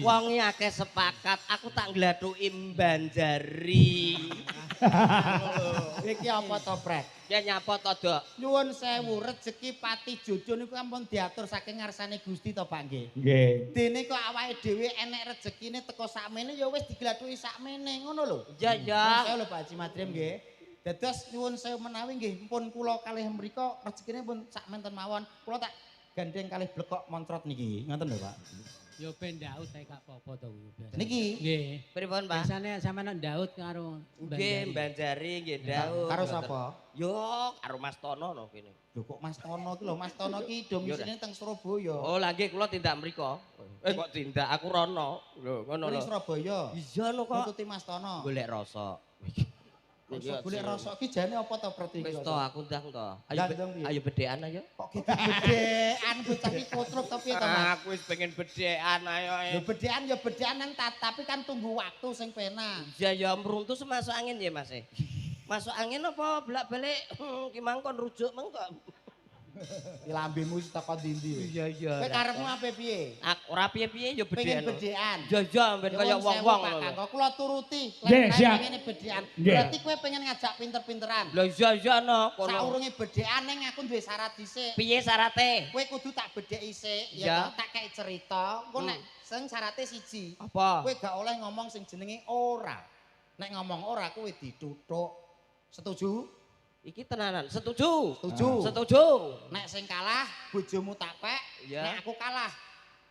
Wong iki akeh sepakat, aku tak nglathuki Banjari. Iki apa to, Prek? Ya nyapa to, Dok? Nyuwun sewu, rejeki pati jojo niku ampun diatur saking ngarsane Gusti to, Pak nggih. Nggih. Dene kok awake dhewe enek rezekine teko sakmene ya wis diglathuki sakmene ngono lho. Iya, ya. Nyuwun sewu lho Pak Haji Madrim nggih. Dados nyuwun sewu menawi nggih pun kula kalih mriku rezekine pun sakmenten mawon. Kula tak gandeng kalih blekok montrot niki. Ngoten lho, Pak. Ya ben Daud ae gak apa-apa to kuwi. Niki. Nggih. Pripun, Pak? Biasane sampeyan Daud karo Nggih, Banjari nggih Daud. Karo sapa? Yo, karo Mas Tono no kene. Lho kok Mas Tono iki lho, Mas Tono iki domisine teng Surabaya. Oh, lah nggih kula tindak mriko. Eh kok tindak aku rono. Lho, ngono lho. Ning Surabaya. Iya lho kok. Nututi Mas Tono. Golek rasa. Golek rasa iki jane apa to Pret iki? Wis to aku ndang to. Ayo ayo bedhekan ayo. Kok gitu bedhekan bocah iki kotruk to piye to Mas? Aku wis pengen bedhekan ayo. Lho bedhekan ya bedhekan tapi kan tunggu waktu sing penak. Iya ya mruntus masuk angin ya Mas. Masuk angin apa bolak-balik ki mangkon rujuk mengko. Lambemu wis teko ndi-ndi. Iya iya. Kowe karepmu ape piye? Aku ora piye-piye ya bedhekan. Pengen bedhekan. Ya iya ben kaya wong-wong lho. Kok kula turuti. Lek pengene bedhekan. Berarti kowe pengen ngajak pinter-pinteran. Lho iya iya no. Saurunge bedhekan ning aku duwe syarat dhisik. Piye syarate? Kowe kudu tak bedheki sik ya tak kei cerita. Engko nek sing syarate siji. Apa? Kowe gak oleh ngomong sing jenenge ora. Nek ngomong ora kowe dituthuk. Setuju? Iki tenanan, setuju. Setuju. Setuju. Nek sing kalah bojomu tak pek, nek aku kalah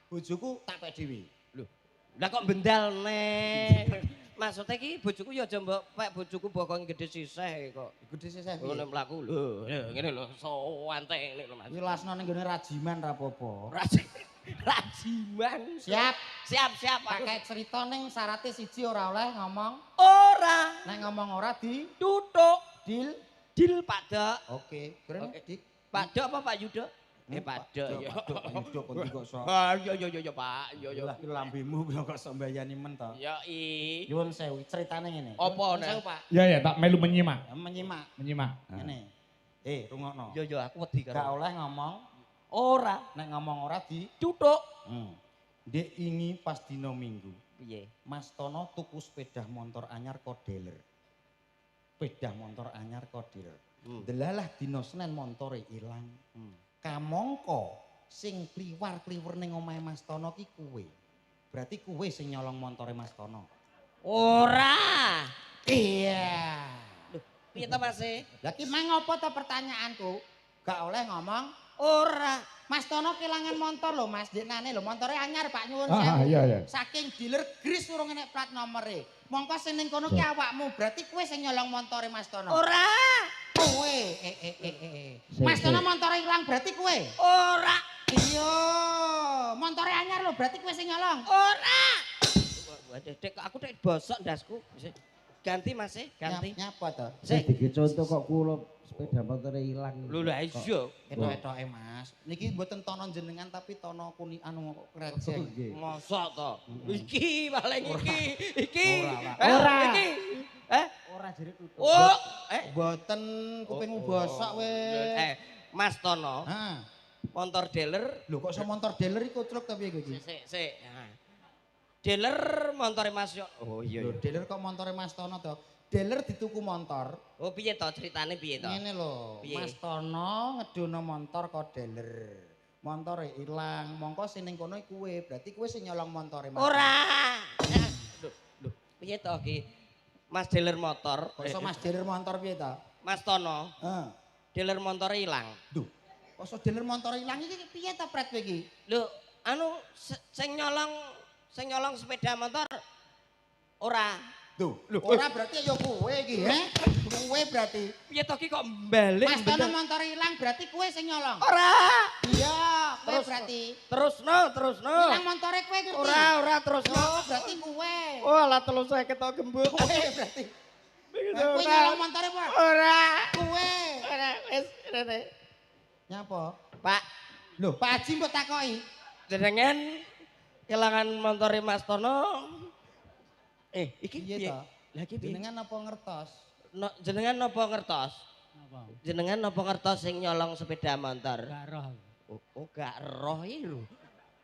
bojoku tak pek dhewe. Lho. Lah kok bendal neh. Maksudnya iki bojoku ya aja mbok pek bojoku bokong gede sisih kok. Gede sisih piye? Ngono mlaku lho, ngene lho, sewante ngene lho Mas. Wilasno ning gone Rajiman ra apa-apa. Rajiman. Siap. Siap, siap. Pakai cerita ning syaratnya siji ora oleh ngomong ora. Nek ngomong ora di tutuk. Deal. Deal Pak Dok. Oke. Keren Dik. Pak Dok apa Pak Yudo? Pak Dok ya. Pak Dok, Pak Yudo kon kok sok. Ah iya iya iya Pak, iya iya. Lah lambemu kok sok mbayani men to. Ya i. Nyuwun sewu, ceritane ngene. Apa nek? Pak. Iya ya, tak melu menyimak. Menyimak. Menyimak. Ngene. Rungokno. Iya iya aku wedi karo. Gak oleh ngomong ora. Nek ngomong ora di tutuk. Ndek ingi pas dina Minggu. Piye? Mas Tono tuku sepeda motor anyar kok dealer. Sepeda motor anyar kok dealer. Delalah dina Senin montore ilang. Kamangka sing kliwar-kliwur ning omahe Mas Tono ki kuwe. Berarti kuwe sing nyolong montore Mas Tono. Ora. Iya. Lho, piye to Mas? Lah ki mang apa to pertanyaanku? Gak oleh ngomong ora. Mas Tono kelangan motor lho Mas, deknane lho montore anyar Pak nyuwun sewu. Iya iya. Saking dealer Gris urung enek plat nomere. Mongko sing ning kono ki awakmu, berarti kowe sing nyolong montore Mas Tono. Ora. Kowe. Mas Tono montore ilang berarti kowe. Ora. Iya, montore anyar lho berarti kowe sing nyolong. Ora. Waduh, Dek, aku dek bosok ndasku. Ganti Mas, ganti. Nyapa to? Sing dike contoh kok kula sepeda motore ilang. Lho lha iya. Etok-etoke Mas. Niki mboten tono jenengan tapi tono kuni anu krecek. Mosok to. Iki paling iki. Iki. Ora. Iki. Ora jere tutuk. Oh, mboten kupingmu bosok weh. Mas Tono. Heeh. Motor dealer. Lho kok iso motor dealer iku truk ta piye kowe iki? Sik, sik. Dealer montore Mas Yo. Oh iya. Lho dealer kok montore Mas Tono to? Dealer dituku motor. Oh piye to ceritane piye to? Ngene lho, Mas Tono ngedono motor kok dealer. Montore ilang, mongko sing ning kono kuwe, berarti kuwe sing nyolong montore Mas. Ora. Lho, lho, piye to iki? Mas dealer motor. Kok iso Mas dealer motor piye to? Mas Tono. Heeh. Dealer montore ilang. Lho, kok iso dealer montore ilang iki piye to pret kowe iki? Lho, anu sing nyolong sepeda motor ora. Duh, ora berarti ya kowe iki, he? Kowe berarti. Piye to iki kok balik? Mas Tono montore ilang berarti kowe sing nyolong. Ora. Iya, kowe berarti. Terusno, terusno. Ilang montore kowe ngerti. Ora, ora terusno. Oh, berarti kowe. Oh, alah 350 tok gembuk. Kowe berarti. Kowe nyolong montore apa? Ora. Kowe. Ora, wis rene. Nyapa? Pak. Lho, Pak Haji mbok takoki. Jenengan kelangan montore Mas Tono. Iki piye? Lah iki piye? Jenengan napa ngertos? Jenengan napa ngertos? Napa? Jenengan napa ngertos sing nyolong sepeda motor? Gak roh. Oh, gak roh iki lho.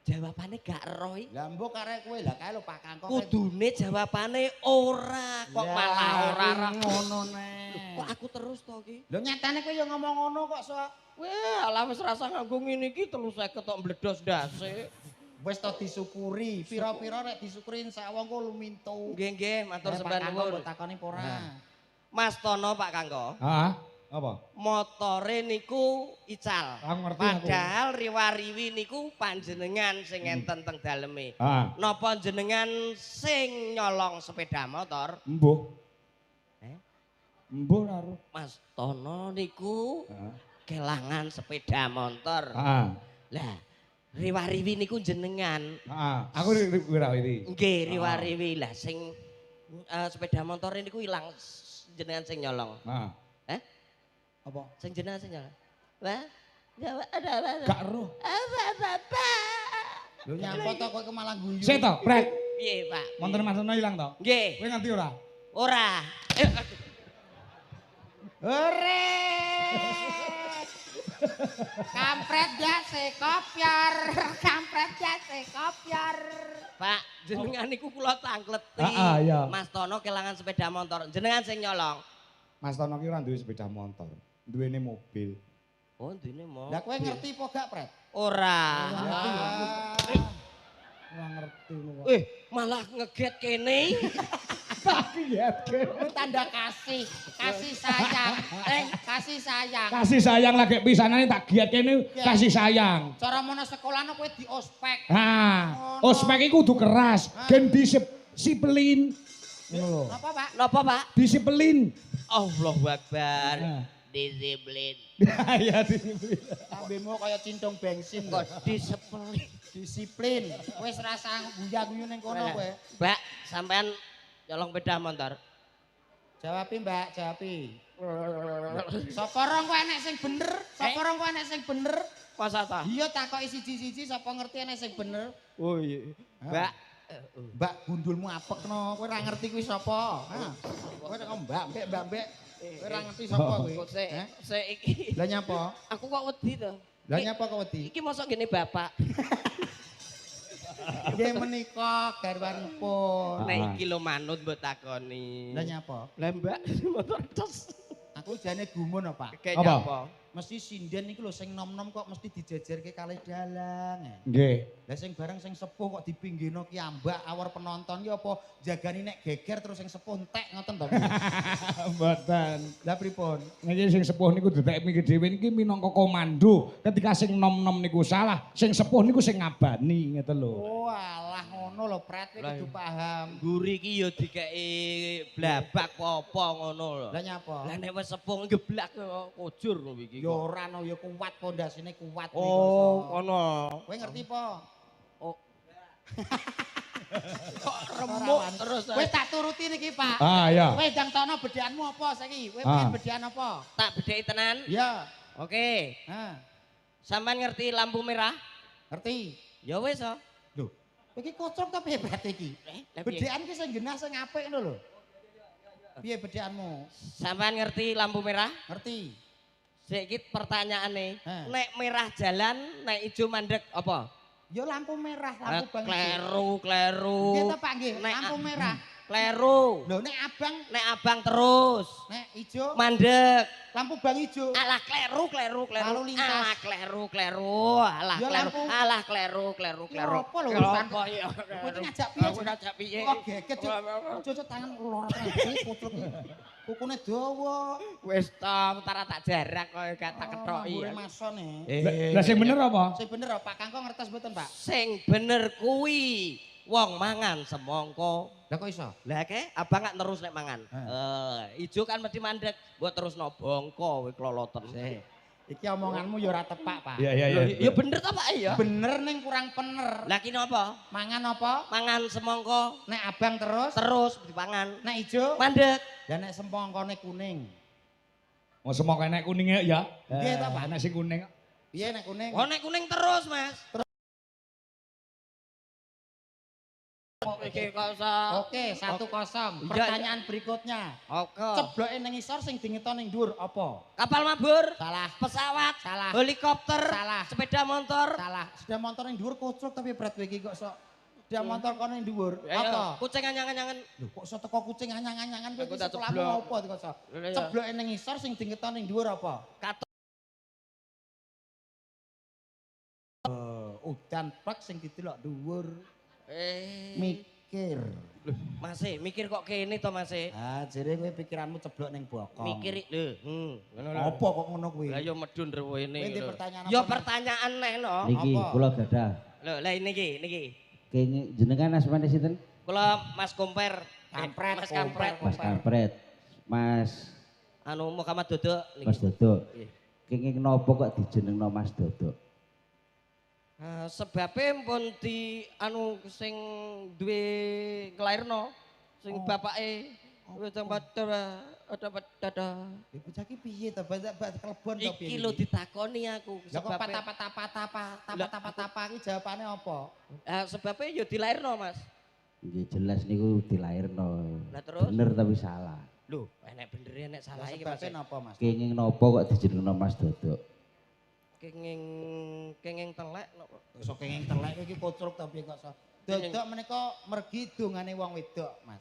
Jawabane gak roh iki. Lah mbok karek kowe lah kae lho Pak Kangkong. Kudune jawabane ora kok malah ora ngono neh. Kok aku terus to iki? Lho nyatane kowe ya ngomong ngono kok sok. Weh, alah wis rasa nganggo ngene iki 350 tok mbledos ndase. Wis to disyukuri, pira-pira rek disyukuri insyaallah engko lumintu. Nggih nggih, matur sembah nuwun. Mbok takoni apa ora? Mas Tono Pak Kangko. Heeh. Apa? Motore niku ical. Aku ngerti aku. Padahal riwariwi niku panjenengan sing enten teng daleme. Heeh. Napa jenengan sing nyolong sepeda motor? Mbuh. Mbuh ora. Mas Tono niku kelangan sepeda motor. Heeh. Lah riwariwi niku jenengan. Heeh, aku riwariwi. Nggih, riwariwi. Lah sing sepeda motor niku ilang jenengan sing nyolong. Heeh. Eh? Apa? Sing jenengan sing nyolong. Wah, jawab ada apa? Gak roh. Apa? Lho nyapa to kowe malah guyu. Sik to, Brek. Piye, Pak? Motor Mas Tono ilang to? Nggih. Kowe ngerti ora? Ora. Hore. Kampret jase kopyar, kampret jase kopyar. Pak, jenengan niku kula tangkleti. Heeh, iya. Mas Tono kelangan sepeda motor, jenengan sing nyolong. Mas Tono ki ora duwe sepeda motor, duwene mobil. Oh, duwene mobil. Lah kowe ngerti apa gak, Pret? Ora. Ora ngerti kok. Malah ngeget kene. Tak giyatke. Kuwi tanda kasih, kasih sayang. Kasih sayang. Kasih sayang lagi pisanane tak giyatke niku kasih sayang. Cara mono sekolahno kowe di ospek. Ha, ospek iku kudu keras, gen disiplin. Ngono lho. Napa, Pak? Napa, Pak? Disiplin. Allahu Akbar. Disiplin. Ya disiplin. Lambemu kaya cintung bensin kok disiplin. Disiplin. Wis rasa guya-guyu ning kono kowe. Mbak, sampean nyolong sepeda motor. Jawabi, Mbak, jawabi. Sapa rong kowe enek sing bener? Sapa rong kowe enek sing bener? Masa ta? Iya takoki siji-siji sapa ngerti enek sing bener. Oh iya. Mbak, Mbak gundulmu apekno, kowe ora ngerti kuwi sapa? Ha. Kowe nek Mbak, mbek Mbak, mbek. Kowe ora ngerti sapa kuwi? Sik iki. Lah nyapa? Aku kok wedi to. Lah nyapa kok wedi? Iki mosok ngene bapak. Nggih menika garwanipun. Nek iki lho manut mbok takoni. Lah nyapa? Lah Mbak motor tos. Aku jane gumun apa? Kayak nyapa? Mesti sinden iku lho sing nom-nom kok mesti dijejerke kalih dalang. Nggih. Lah sing bareng sing sepuh kok dipinggirno ki ambak awor penonton ki apa jagani nek geger terus sing sepuh entek ngoten to. Mboten. Lah pripun? Niki sing sepuh niku didek mikir dhewe niki minangka komando. Ketika sing nom-nom niku salah, sing sepuh niku sing ngabani ngeten lho. Oh alah ngono lho Pret kowe kudu paham. Mburi iki ya dikeki blabak apa ngono lho. Lah nyapa? Lah nek wis sepuh geblak kujur lho iki. Ya ora no ya kuat pondasine kuat. Oh, ngono. Kowe ngerti po? Oh. Kok remuk terus. Wis tak turuti niki, Pak. Ah, iya. Wis ndang tono bedhekanmu apa saiki? Kowe pengen bedhekan apa? Tak bedheki tenan? Iya. Oke. Heeh. Sampeyan ngerti lampu merah? Ngerti. Ya wis to. Lho, iki kocok ta piye berarti iki? Bedhekan ki sing genah sing apik ngono lho. Piye bedhekanmu? Sampeyan ngerti lampu merah? Ngerti. Sik pertanyaane, nek merah jalan, nek ijo mandek apa? Ya lampu merah, lampu bang. Kleru, kleru. Nggih to Pak nggih, lampu merah. Kleru. Lho nek abang, nek abang terus. Nek ijo mandek. Lampu bang ijo. Alah kleru, kleru, kleru. Lalu lintas. Alah kleru, kleru. Alah kleru. Alah kleru, kleru, kleru. Apa lho urusan? Apa ya? Kowe iki ngajak piye? Aku ngajak piye? Kok geget. Cocok tangan loro tenan kutruk. Kukune dawa. Wis ta, tara tak jarak kok gak tak kethoki. Mbure masone. Lah sing bener apa? Sing bener Pak Kangko ngertos mboten, Pak? Sing bener kuwi wong mangan semangka. Lah kok iso? Lah ke abang gak terus nek mangan. Ijo kan mesti mandek, mbok terusno bongko kowe kloloten. Iki omonganmu ya ora tepak, Pak. Iya, iya, iya. Ya bener ta, Pak ya? Bener ning kurang pener. Lah ki napa? Mangan apa? Mangan semangka. Nek abang terus? Terus dipangan. Nek ijo? Mandek. Lah nek semangkane kuning. Oh semangka nek kuning ya? Nggih ta, Pak? Nek sing kuning. Piye nek kuning? Oh nek kuning terus, Mas. Terus. Oke, Oke, 1-0. Pertanyaan berikutnya. Oke. Cebloke ning isor sing dingeton ning dhuwur apa? Kapal mabur. Salah. Pesawat. Salah. Helikopter. Salah. Sepeda motor. Salah. Sepeda motor ning dhuwur kocrok tapi berat kowe iki kok sok. Sepeda motor kono ning dhuwur. Apa? Kucing anyang-anyangan. Lho, kok sok teko kucing anyang-anyangan kowe iki sekolahmu apa kok sok? Cebloke ning isor sing dingeton ning dhuwur apa? Katok. Udan plek sing didelok dhuwur. Mikir. Lho, Mas, mikir kok kene to, Mas? Ah, jere kowe pikiranmu ceblok ning bokong. Mikir lho, ngono lho. Apa kok ngono kuwi? Lah ya medun rewene. Kowe pertanyaan apa? Ya pertanyaan neh no. Niki kula gadah. Lho, lah niki, niki. Kenging jenengan asmane sinten? Kula Mas Komper. Kampret, Mas Kampret. Mas Kampret. Mas anu Muhammad Dodok niki. Mas Dodok. Kenging napa kok dijenengno Mas Dodok? Sebabe pun di anu sing duwe nglairno sing bapake wis ada. Ibu caki piye to bak kelebon to piye? Iki lho ditakoni aku sebabe. Lah kok tapa-tapa-tapa iki jawabane apa? Sebabe ya dilairno, Mas. Nggih jelas niku dilairno. Lah terus? Bener tapi salah. Lho, enek benere enek salah iki Mas. Sebabe napa, Mas? Kenging napa kok dijenengno Mas Dodok? Kenging telek napa? Iso kenging telek iki kocrok ta piye kok iso. Dodok menika mergi dongane wong wedok, Mas.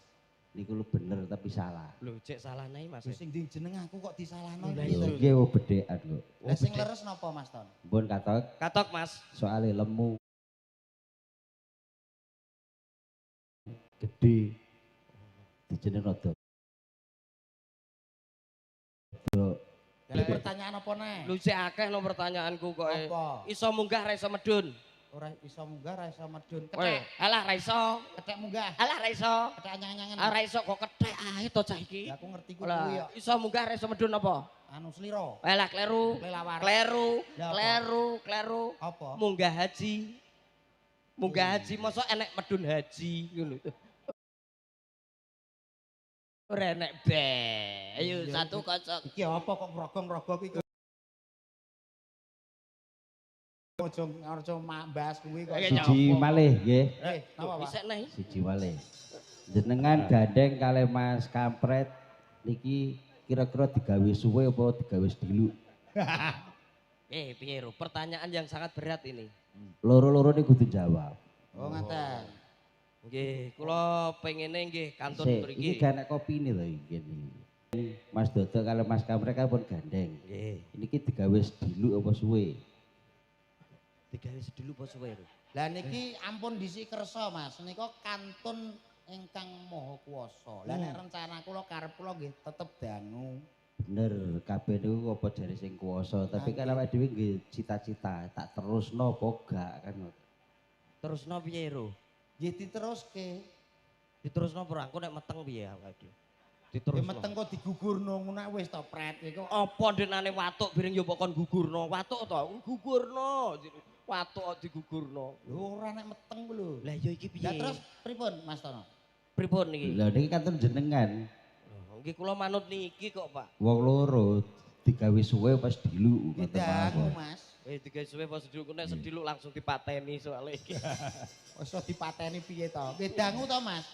Niku lho bener tapi salah. Lho, cek salahne Mas. Lho sing jeneng aku kok disalahno piye to? Nggih bedhekan kok. Lah sing leres napa Mas Ton? Mbun katok. Katok, Mas. Soale lemu. Gede. Dijenengno Dodok. Lha pertanyaan apa neh? Lu sik akeh no pertanyaanku kok. Apa? Iso munggah ra iso medun. Ora iso munggah ra iso medun. Kowe, Kethek, alah ra iso. kethek munggah. Alah ra iso. Kethek anyang-anyangan. Ah ra iso kok kethek ae to cah iki. Ya aku ngerti ku kuwi Lah, iso munggah ra iso medun apa? Anu slira. Alah kleru. Kelelawar. Kleru, Lah, apa? kleru, kleru. Apa? Munggah haji. Munggah haji mosok enek medun haji ngono. Ora enek be. Ayo Iya, 1-0. Iki apa kok ngrogong-ngrogong iki? Aja aja bahas kuwi kok. Siji malih nggih. Napa Pak? Isek neh. Siji malih. Jenengan gandeng kalih Mas Kampret niki kira-kira digawe suwe apa digawe sedilu? Piye Ro? Pertanyaan yang sangat berat ini. Loro-loro niku kudu jawab. Oh ngaten. Nggih, kula pengene nggih kantun Sik, mriki. iki gak enek kopine lho iki. Mas Dodok kalih Mas Kampret kan pun gandeng. Nggih. Niki digawe sedilu apa suwe? Digawe sedilu apa suwe, Ro? Lah niki ampun disik kersa Mas, nika kantun ingkang Maha Kuwasa. Lah nek rencana kula karep kula nggih tetep dangu. Bener, kabeh niku apa jare sing kuwasa, tapi kan awake dhewe nggih cita-cita, tak terusno apa gak kan. Terusno piye, Ro? Nggih diteruske. Diterusno ora engko nek meteng piye awake dhewe? Ya Diterusno. meteng kok digugurno ngono wis to pret iku. Apa ndenane watuk biring yo mbok kon gugurno? Watuk to, gugurno. Watuk kok digugurno. Lho ora nek meteng ku lho. Lah ya iki piye? Lah terus pripun Mas Tono? Pripun niki? Lah niki kantun jenengan Nggih kula manut niki kok, Pak. wong loro digawe suwe pas dilu Nggih ngoten dangu mawon. Mas. Digawe suwe pas sedilu nek sedilu langsung dipateni soalé iki. Wis dipateni piye to? Nggih dangu to Mas.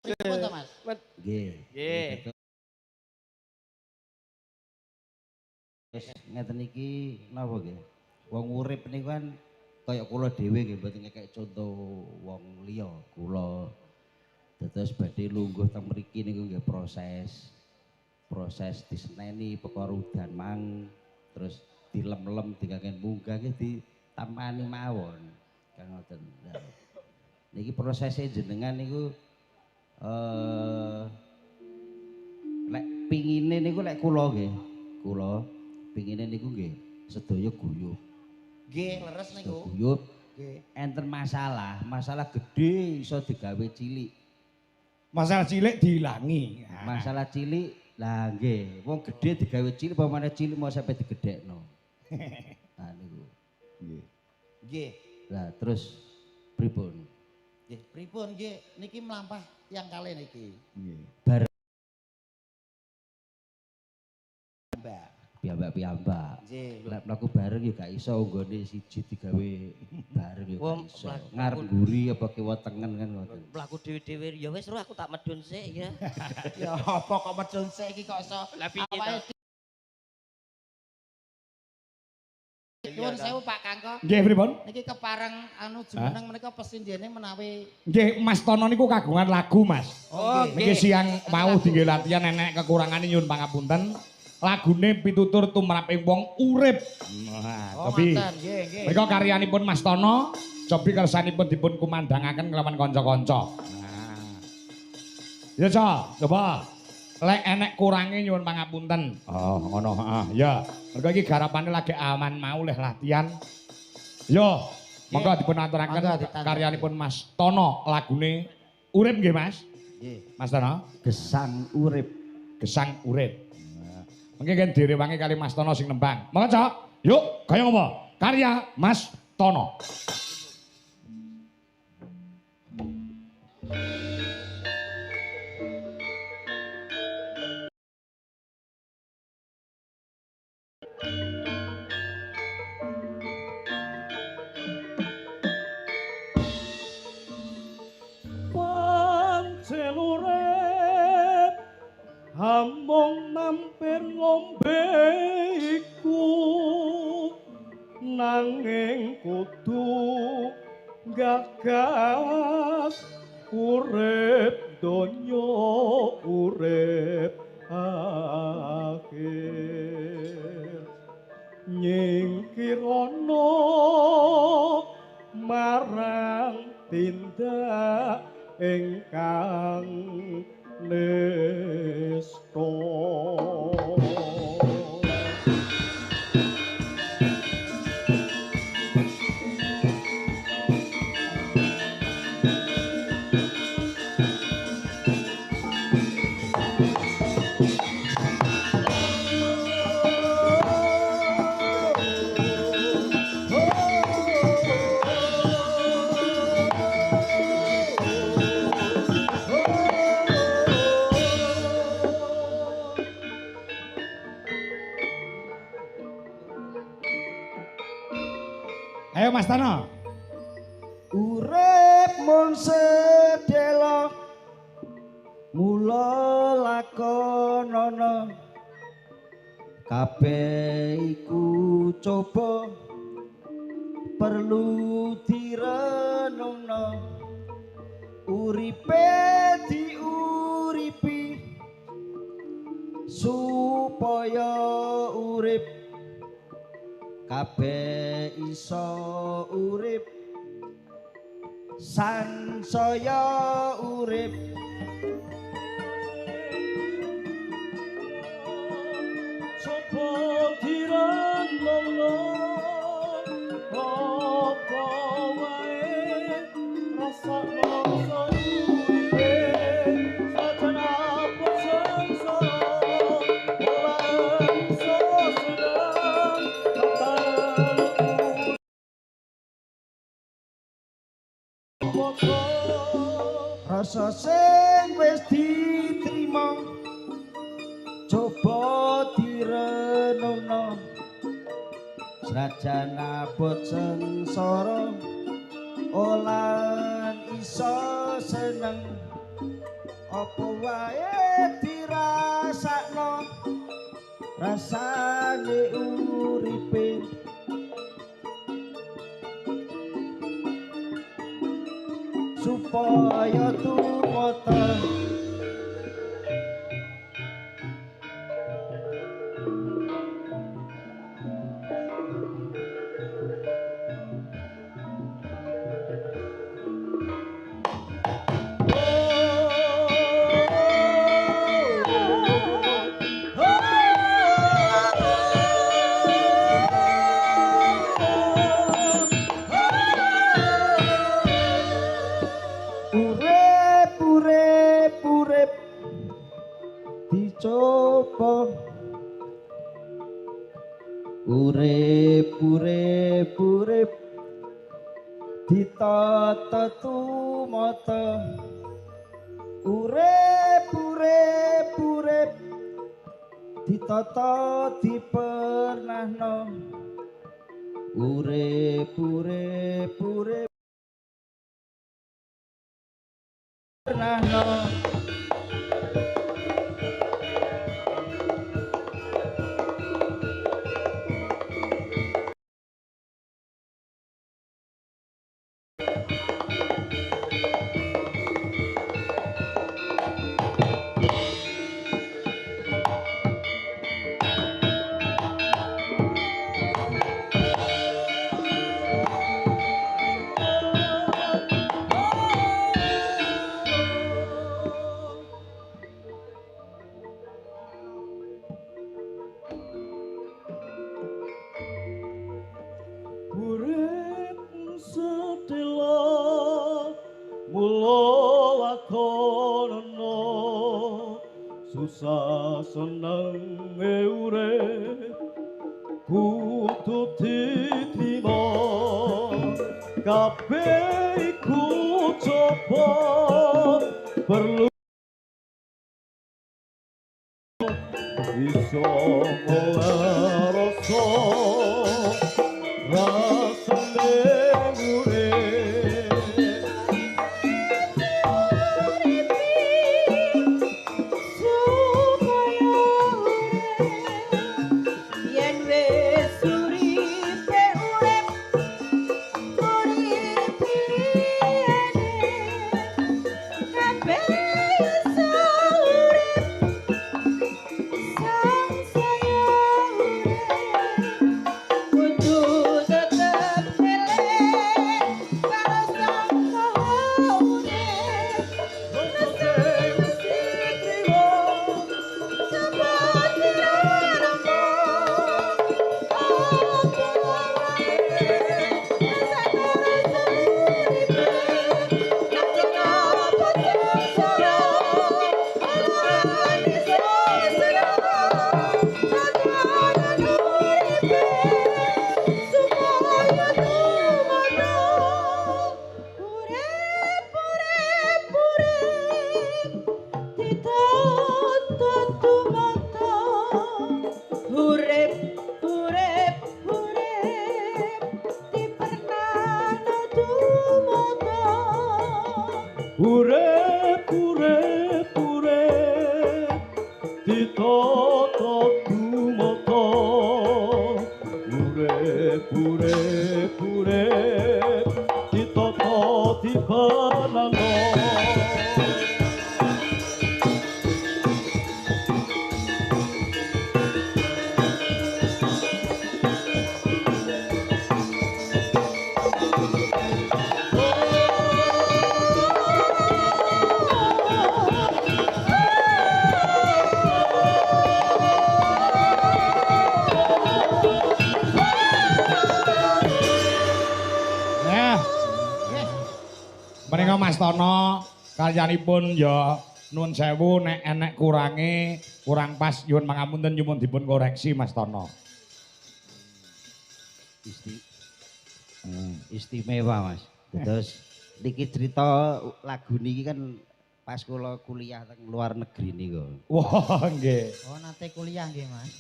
Pripun to Mas? Nggih. Nggih. Terus ngeten iki napa nggih? Wong urip niku kan kaya kula dhewe nggih mboten ngekek contoh wong liya kula. Dados badhe lungguh teng mriki niku nggih proses. Proses diseneni perkara udan mang terus dilem-lem dikaken munggah nggih ditampani mawon. Kan ngoten. Lah, niki prosese jenengan niku lek pingine niku lek kula nggih, kula pingine niku nggih sedaya guyub. Nggih leres niku. Guyub Nggih. enten masalah, masalah gede iso digawe cilik. Masalah cilik diilangi. Masalah cilik lah nggih, wong gede digawe cilik apa maneh cilik mau sampai digedhekno. Nah niku. Nggih. Nggih. Lah terus pripun? Nggih, pripun nggih niki mlampah tiyang kalih niki. Nggih. Bareng Mbak. piyambak-piyambak. Nggih. Lek mlaku bareng ya gak iso nggone siji digawe bareng ya Wong, gak iso. mlaku- Ngarep mburi apa kiwa tengen kan ngoten. Mlaku dhewe-dhewe ya wis Ro aku tak medun sik ya. Ya apa kok medun sik iki kok iso Lah piye to? awake Nyuwun sewu Pak Kangko. Nggih pripun? Niki kepareng anu jumeneng menika pesindhene menawi Nggih Mas Tono niku kagungan lagu Mas. Oh, Niki siang mau dingge latihan enek kekurangane nyuwun pangapunten. Lagune pitutur tumraping wong urip. Nah, Oh, cobi. ngoten, nggih, nggih. Menika karyanipun Mas Tono, cobi kersanipun dipun kumandangaken kelawan kanca-kanca. Nah. Ya, Cok, coba. Lek enek kurange nyuwun pangapunten. Oh, ngono, heeh. Ya. Mergo iki garapane lagi aman mau leh latihan. Yo, monggo dipun aturaken Monggo ditanggapi. karyanipun Mas Tono lagune Urip nggih, Mas. Nggih. Mas Tono, Gesang urip. Gesang Urip. Mungkin kan direwangi kali Mas Tono sing nembang. Monggo, Cok. Yuk, kaya ngopo? Karya Mas Tono. Pancen urip amung mampir ngombe iku nanging kudu gagas urip donya urip akhir nyingkirana marang tindak ingkang nista. Ayo Mas Tono. Urip mung sedhela mula lakonana kabeh iku coba perlu direnungno uripe diuripi supaya urip kabeh iso urip sansaya urip. Coba direnungno apa wae rasakno uripe sajan apa sengsara ora iso seneng rasa sing wis diterima coba direnungno senajan abot sengsara olan iso seneng apa wae dirasakno rasane uripe supaya tumata. Urip urip urip dicoba urip urip urip ditata tumata urip urip urip ditata dipernahno urip urip urip pernahno. Urip sedhela mula lakonana susah senenge urip kudu diterima kabeh iku coba perlu iso ngolah rasa rasane urip. Supaya urip yen wis uripe urip urip liyane kabeh iso urip sansaya urip kudu tetep eling karo Sang Maha Urip. Urip urip urip ditata tumata. Urip urip urip ditata dibanana. Menika Mas Tono karyanipun ya nuwun sewu nek enek kurange kurang pas nyuwun pangapunten nyuwun dipun koreksi Mas Tono. Istimewa Mas. Terus niki cerita lagu niki kan pas kula kuliah teng luar negeri niku. Wah nggih. Oh nate kuliah nggih Mas.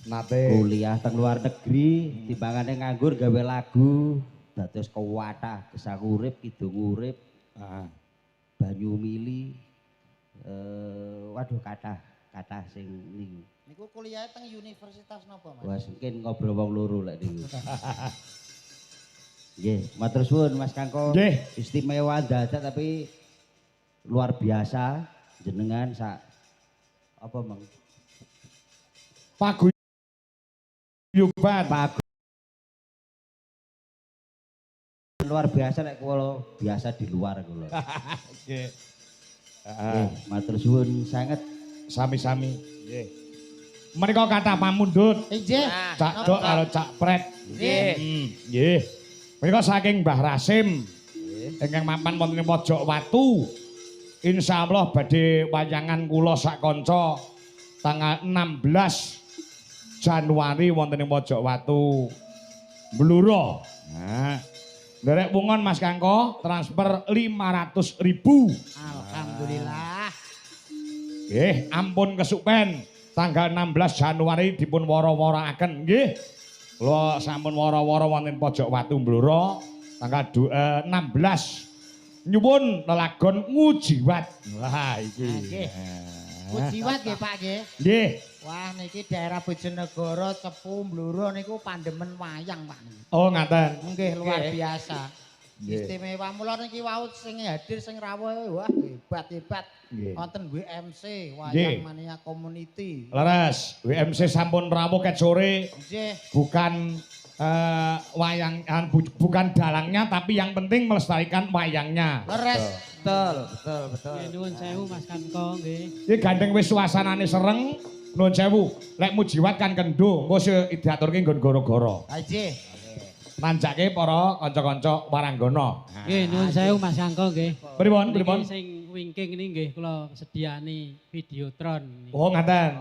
Nate kuliah teng luar negeri timbangane nganggur gawe lagu. Dados kewatah gesang urip kidung urip banyu mili waduh kathah kathah sing niku. Niku kuliah teng universitas napa Mas? Wah mungkin ngobrol wong loro lek niku. Nggih, matur suwun Mas Kangko. Nggih. Istimewa dadak tapi luar biasa jenengan sak apa Mang? Paguyuban. Luar biasa nek kula biasa di luar kula. Nggih. Nggih, matur suwun sanget. Sami-sami. Nggih. Menika kathah pamundhut. Nggih. Cak Dok karo Cak Pret. Nggih. Nggih. Menika saking Mbah Rasim. Ingkang mapan wonten ing Pojok Watu. Insyaallah badhe wayangan kula sak kanca tanggal 16 Januari wonten ing Pojok Watu Bluro. Nah. Nderek wungon Mas Kangko transfer 500.000. Alhamdulillah. Nggih, ampun kesupen. Tanggal 16 Januari dipun wara-waraaken nggih. Kula sampun wara-wara wonten Pojok Watu Bluro tanggal 16. Nyuwun lelagon Ngujiwat. Wah iki. Nggih. Ngujiwat nggih Pak nggih. Nggih. Wah niki daerah Bojonegoro, Cepu, Bluro niku pandemen wayang Pak. Oh ngaten. Nggih luar biasa. Istimewa mula niki wau sing hadir sing rawuh wah hebat-hebat. Wonten WMC Wayang Mania Community. Leres, WMC sampun rawuh ket sore. Nggih. Bukan wayang bukan dalangnya tapi yang penting melestarikan wayangnya. Leres. Betul, betul, betul. Nggih nuwun sewu Mas Kangko nggih. Iki gandeng wis suasanane sereng. Nuwun sewu, lek mujiwat kan kendho, engko diaturke nggon goro-goro. Ha nggih. Nanjake para kanca-kanca waranggana. Nggih nuwun sewu Mas Kangko nggih. Pripun, pripun? Sing wingking niki nggih kula sediani videotron. Oh ngaten.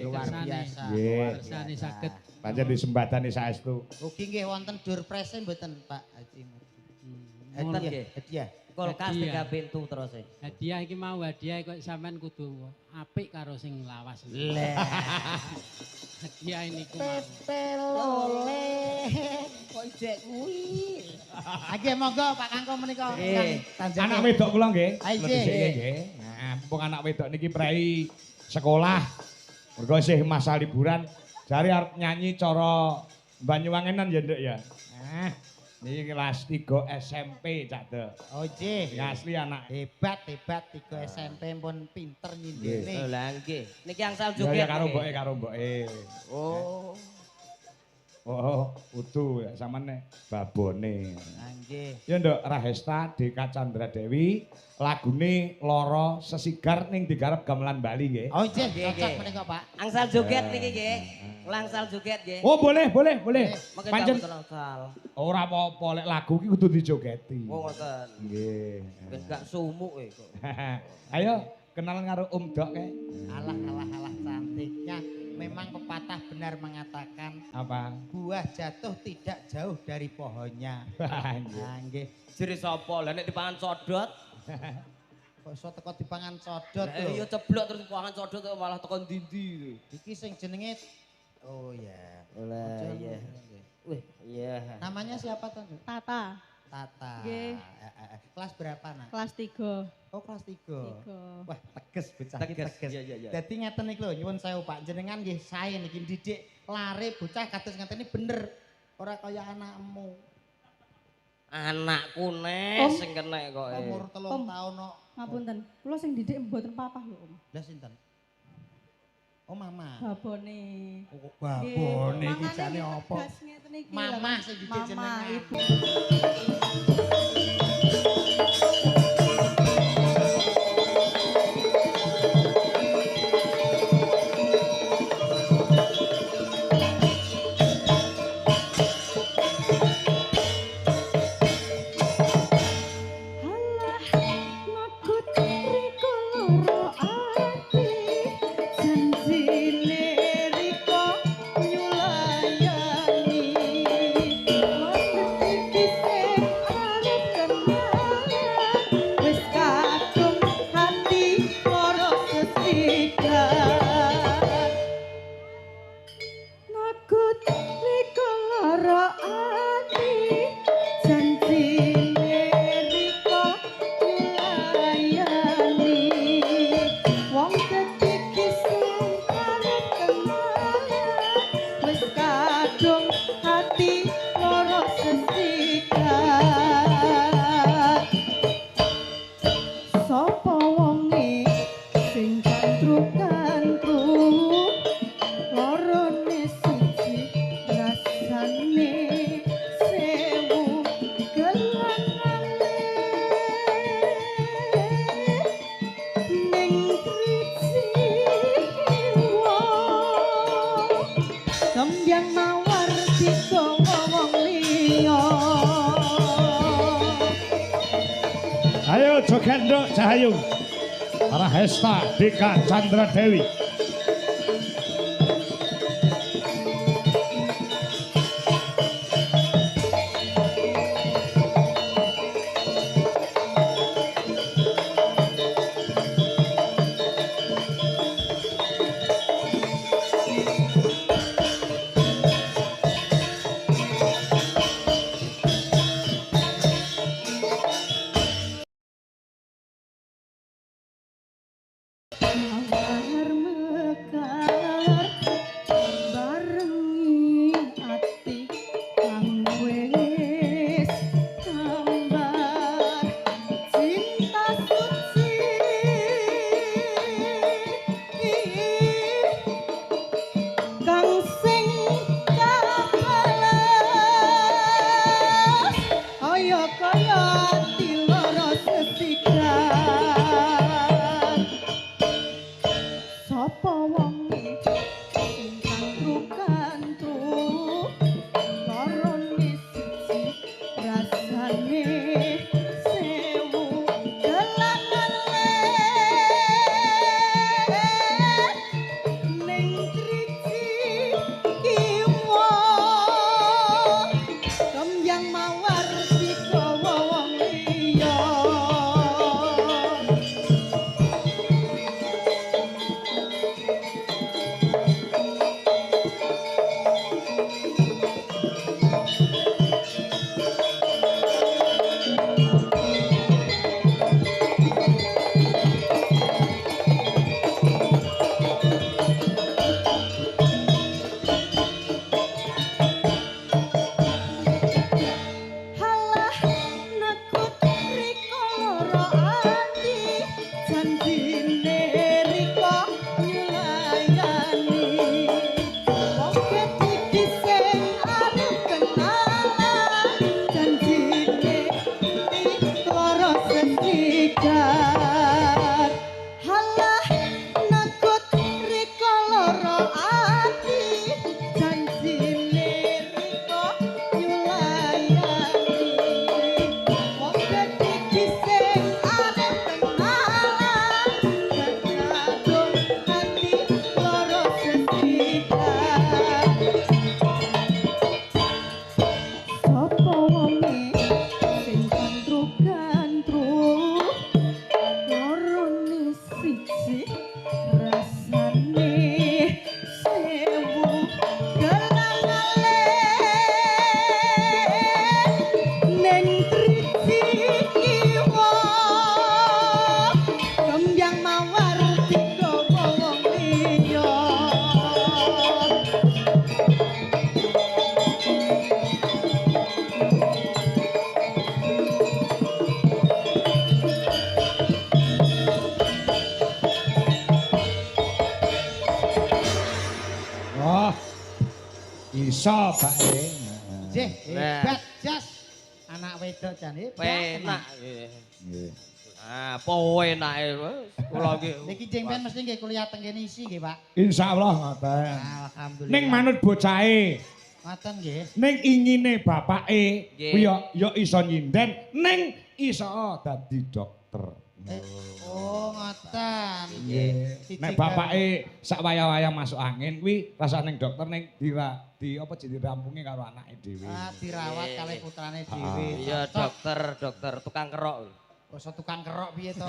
Luar biasa. Nggih. Kersane saged. Pancen disembadani saestu. Ugi nggih wonten door prize mboten Pak Haji. Enten nggih. Hadiah. Kulkas 3 pintu terus e. Hadiah iki mau hadiah kok sampean kudu apik karo sing lawas. Lah. Hadiah niku mau. Pepelole. Kok ijek kuwi. Nggih monggo Pak Kangko menika ingkang anak wedok kula nggih. Nggih. Nah, mumpung anak wedok niki prei sekolah. Mergo isih masa liburan, jare arep nyanyi cara Banyuwangenan ya Nduk ya. Nah. Niki kelas 3 SMP Cak Dok. Oh nggih. Asli anak. Hebat hebat 3 SMP pun pinter nyindene. Oh lah nggih. Niki angsal joget. Ya karo mboke karo mboke. Oh. Oh, kudu ya sampean nek babone. Lah nggih. Ya Nduk Rahesta Deka Chandra Dewi lagune Loro Sesigar ning digarap gamelan Bali nggih. Oh nggih, cocok menika Pak. Angsal joget niki nggih. Langsal joget nggih. Oh boleh, boleh, boleh. Pancen ora apa-apa lek lagu iki kudu dijogeti. Oh ngoten. Nggih. Ben gak sumuk e kok. Ayo kenalan karo Om Dok kae. Alah alah alah cantiknya. Memang pepatah benar mengatakan apa? Buah jatuh tidak jauh dari pohonnya. Nah, nggih. Jere sapa? Lah nek dipangan codot. Kok iso teko dipangan codot lho. Iya ceblok terus dipangan codot malah teko ndi-ndi. Iki sing jenenge oh ya. Lah iya. Wih, iya. Namanya siapa tuh? Tata. Tata. Nggih. Kelas berapa, Nak? Kelas 3. Oh, kelas 3. 3. Wah, teges bocah iki Teges, teges. iya. Dadi ngeten iki lho, nyuwun sewu Pak, jenengan nggih sae niki ndidik lare bocah kados ngeten iki bener. Ora kaya anakmu. Anakku nek Om. sing kenek kok. Umur 3 Om. tahun kok. Ngapunten. Kula sing didik mboten papah lho, Om. Lah sinten? Oh, mama. Babone. Oh, babone iki Nggih, jane makane apa? tegas ngeten iki lho. Mamah sing didik Mama, jenengan. Ibu. Halah nakut riko loro ati janjine riko nyulayani wong iki sing arep kenalan wis kadung hati loro sesigar nakut riko loro ati janjine riko nyulayani wong kediki sing arep kenalan wis kadung hati loro sesigar sapa wonge sing kantru-kantru lorone siji rasane sewu gelangane ning triciwa kembyang mawar digawa wong liya. Ayo joget nduk Cahayu. Rahesta Dika Chandra Dewi. Mawar mekar barengi ati kang wis kembar cinta suci kang sing kabalas kaya kaya ati lara sesigar sapa wonge sing kantru-kantru lorone siji rasane sewu gelangan ning triji kiwa kembyang mawar digawa wong liya. Halah nekut riko loro ati janjine riko nyulayani wong kediki sing arep kenalan janjine loro sesigar halah nekut riko loro ati janjine riko nyulayani wong kediki sing arep kenalan kadung ati loro sesigar sapa wonge sing kantru-kantru Iso, Pak. Nggih, hebat jas. Anak wedok jan hebat. Penak. Nggih. Ah, penake kula iki. Niki jeng ben mesti nggih kuliah teng kene isi nggih, Pak. Insyaallah ngoten. Alhamdulillah. Ning manut bocahe, Ngoten nggih. ning ingine bapake kuwi ya iso nyinden ning iso dadi dokter. Oh, ngoten. Nggih. Nek bapake sak wayah-wayah masuk angin kuwi rasane ning dokter ning di apa jenenge dirampungi karo anake dhewe. Ah, dirawat kalih putrane dhewe. Iya, dokter, dokter tukang kerok. Basa tukang kerok piye to?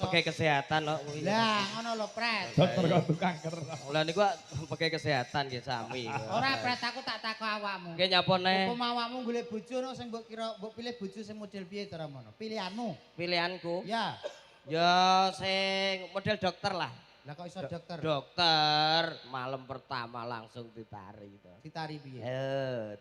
Pegawai kesehatan kok kuwi. Lah, ngono lho, Pret. Dokter kok tukang kerok. Lah niku pegawai kesehatan nggih sami. Ora, Pret, aku tak takok awakmu. Nggih nyapa neh? Upama awakmu golek bojo no sing mbok kira mbok pilih bojo sing model piye to Ramono? Pilihanmu. Pilihanku? Ya. Ya sing model dokter lah. Lah kok iso dokter? Dokter malam pertama langsung ditari to. Ditari piye?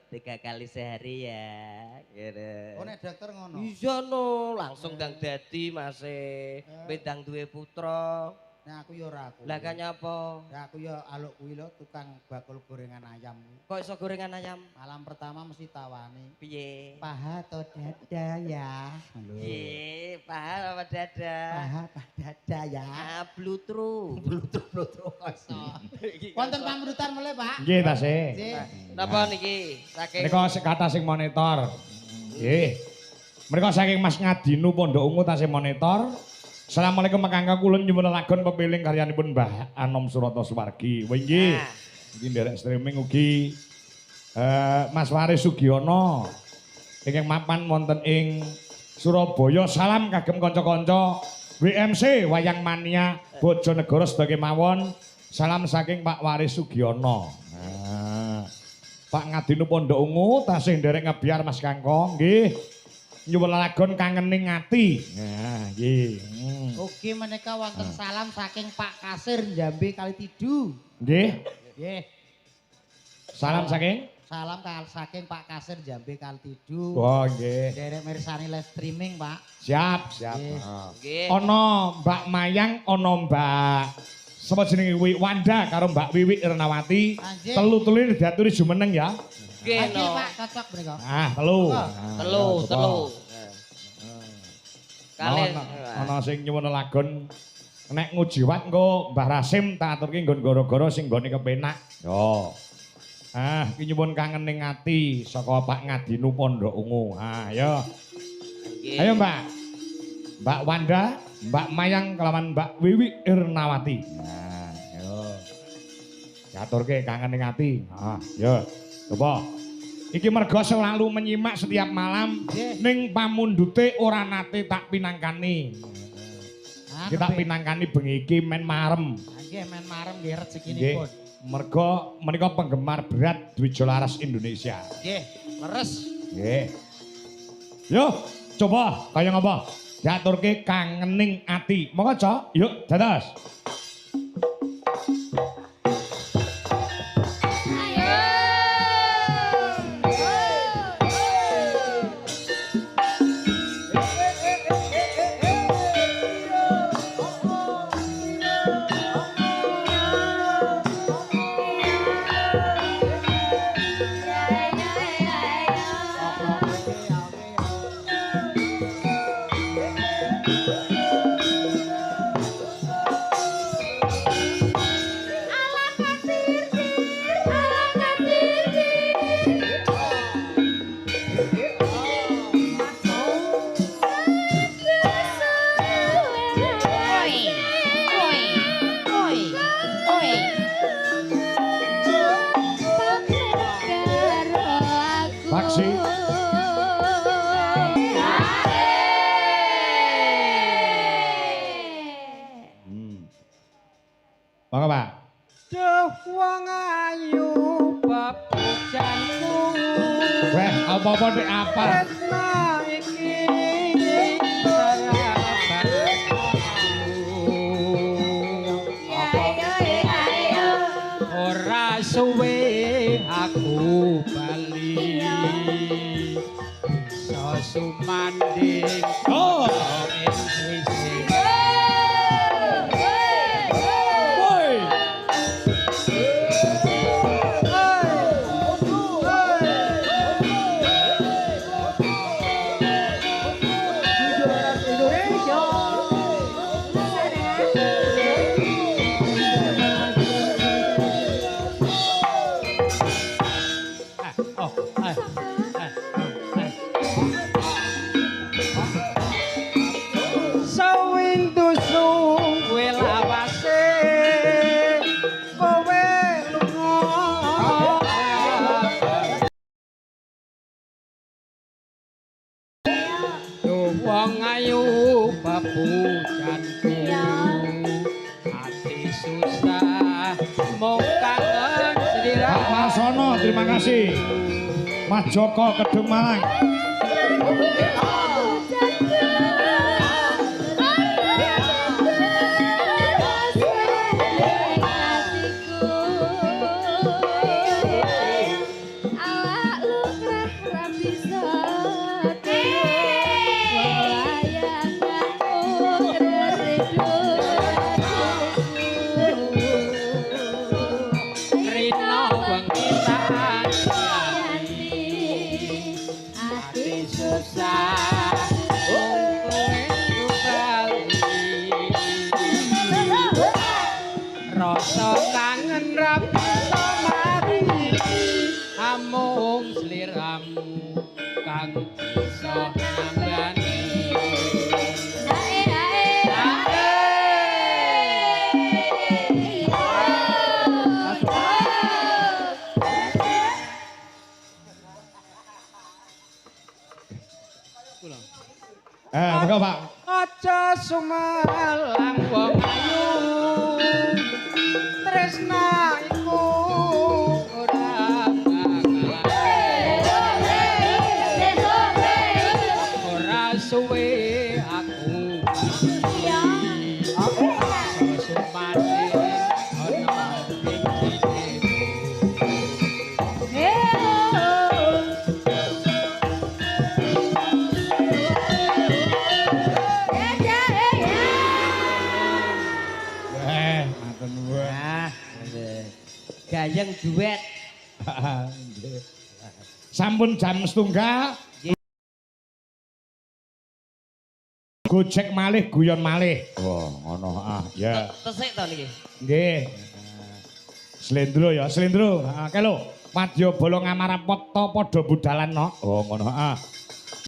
3 kali sehari ya. Gitu. Oh nek dokter ngono. Iya no, langsung dang dadi mase, bendang duwe putra. Nah aku ya ora aku. Lah kan nyapa? Lah aku ya aluk kuwi lho tukang bakul gorengan ayam. Kok iso gorengan ayam? Malam pertama mesti tawani. Piye? Paha atau dada ya? Piye? Paha apa dada? Paha apa dada ya? Ah, blutru. Blutru-blutru kok iso. Wonten pamrutan mulai, Pak? Nggih ta sih. Nggih. Napa niki? Saking Menika kathah sing monitor. Nggih. Menika saking Mas Ngadinu Pondok Ungu tasih monitor. Assalamualaikum Kang kula nyuwun lagon pepiling karyanipun Mbah Anom Surata Suwargi. Wah nggih. Iki nderek streaming ugi Mas Waris Sugiono ingkang mapan wonten ing Surabaya. Salam kagem kanca-kanca WMC Wayang Mania Bojonegoro sedaya kemawon. Salam saking Pak Waris Sugiono. Nah, Pak Ngadinu Pondok Ungu tasih nderek ngebiar Mas Kangko nggih. Nyuwun lagon kangening ati. Nah, nggih. Ugi menika wonten salam saking Pak Kasir Jambe Kalitidu. Nggih. Nggih. Salam saking? Salam saking Pak Kasir Jambe Kalitidu. Oh, nggih. Derek mirsani live streaming, Pak. Siap, siap. Nggih. Ana Mbak Mayang, ana Mbak sapa jenenge kuwi Wanda karo Mbak Wiwi Irnawati. Telu-telune diaturi jumeneng ya. Nggih, Pak, cocok menika. Ah, telu. Telu, telu. Kalih ana sing nyuwun lagon nek ngujiwat engko Mbah Rasim tak aturke nggon gara-gara sing nggone kepenak. Yo. Ah, iki nyuwun kangening ati saka Pak Ngadinu Pondok Ungu. Ah, yo. Ayo, Mbak. Mbak Wanda, Mbak Mayang kelawan Mbak Wiwi Irnawati. Nah, yo. Diaturke kangening ati. Ah, yo. Coba. Iki mergo selalu menyimak setiap malam ning pamundhute ora nate tak pinangkani. Kita pinangkani bengi iki men marem. Nggih, men marem nggih rezekinipun. Mergo menika penggemar berat Dwijo Laras Indonesia. Nggih, leres. Nggih. Yo, coba kaya ngapa? Diaturke kangening ati. Monggo, Cok. Yuk, dados. Monggo, Pak. Duh wong ayu bebujanku. Weh, apa-apa nek apa? Tresna iki ora suwe aku bali. Iso sumanding. Oh. pikiranku. Ati susah mung kangen sliramu. Pak Marsono, terima kasih. Mas Joko Kedung Malang. Rasa kangen ra bisa mari, amung sliramu kang bisa nambani. Monggo Pak. Aja sumelang wong ayu, tresna iku ora bakal ora suwe aku sesumane ana ing sisihku. Gayeng duet. Sampun jam setunggal. Gojek malih guyon malih. Oh, ngono ah, ya. Tesik to niki. Nggih. Slendro ya, slendro. Heeh, kae lho. Madya bala ngamarapata padha budalan no. Oh, ngono ah.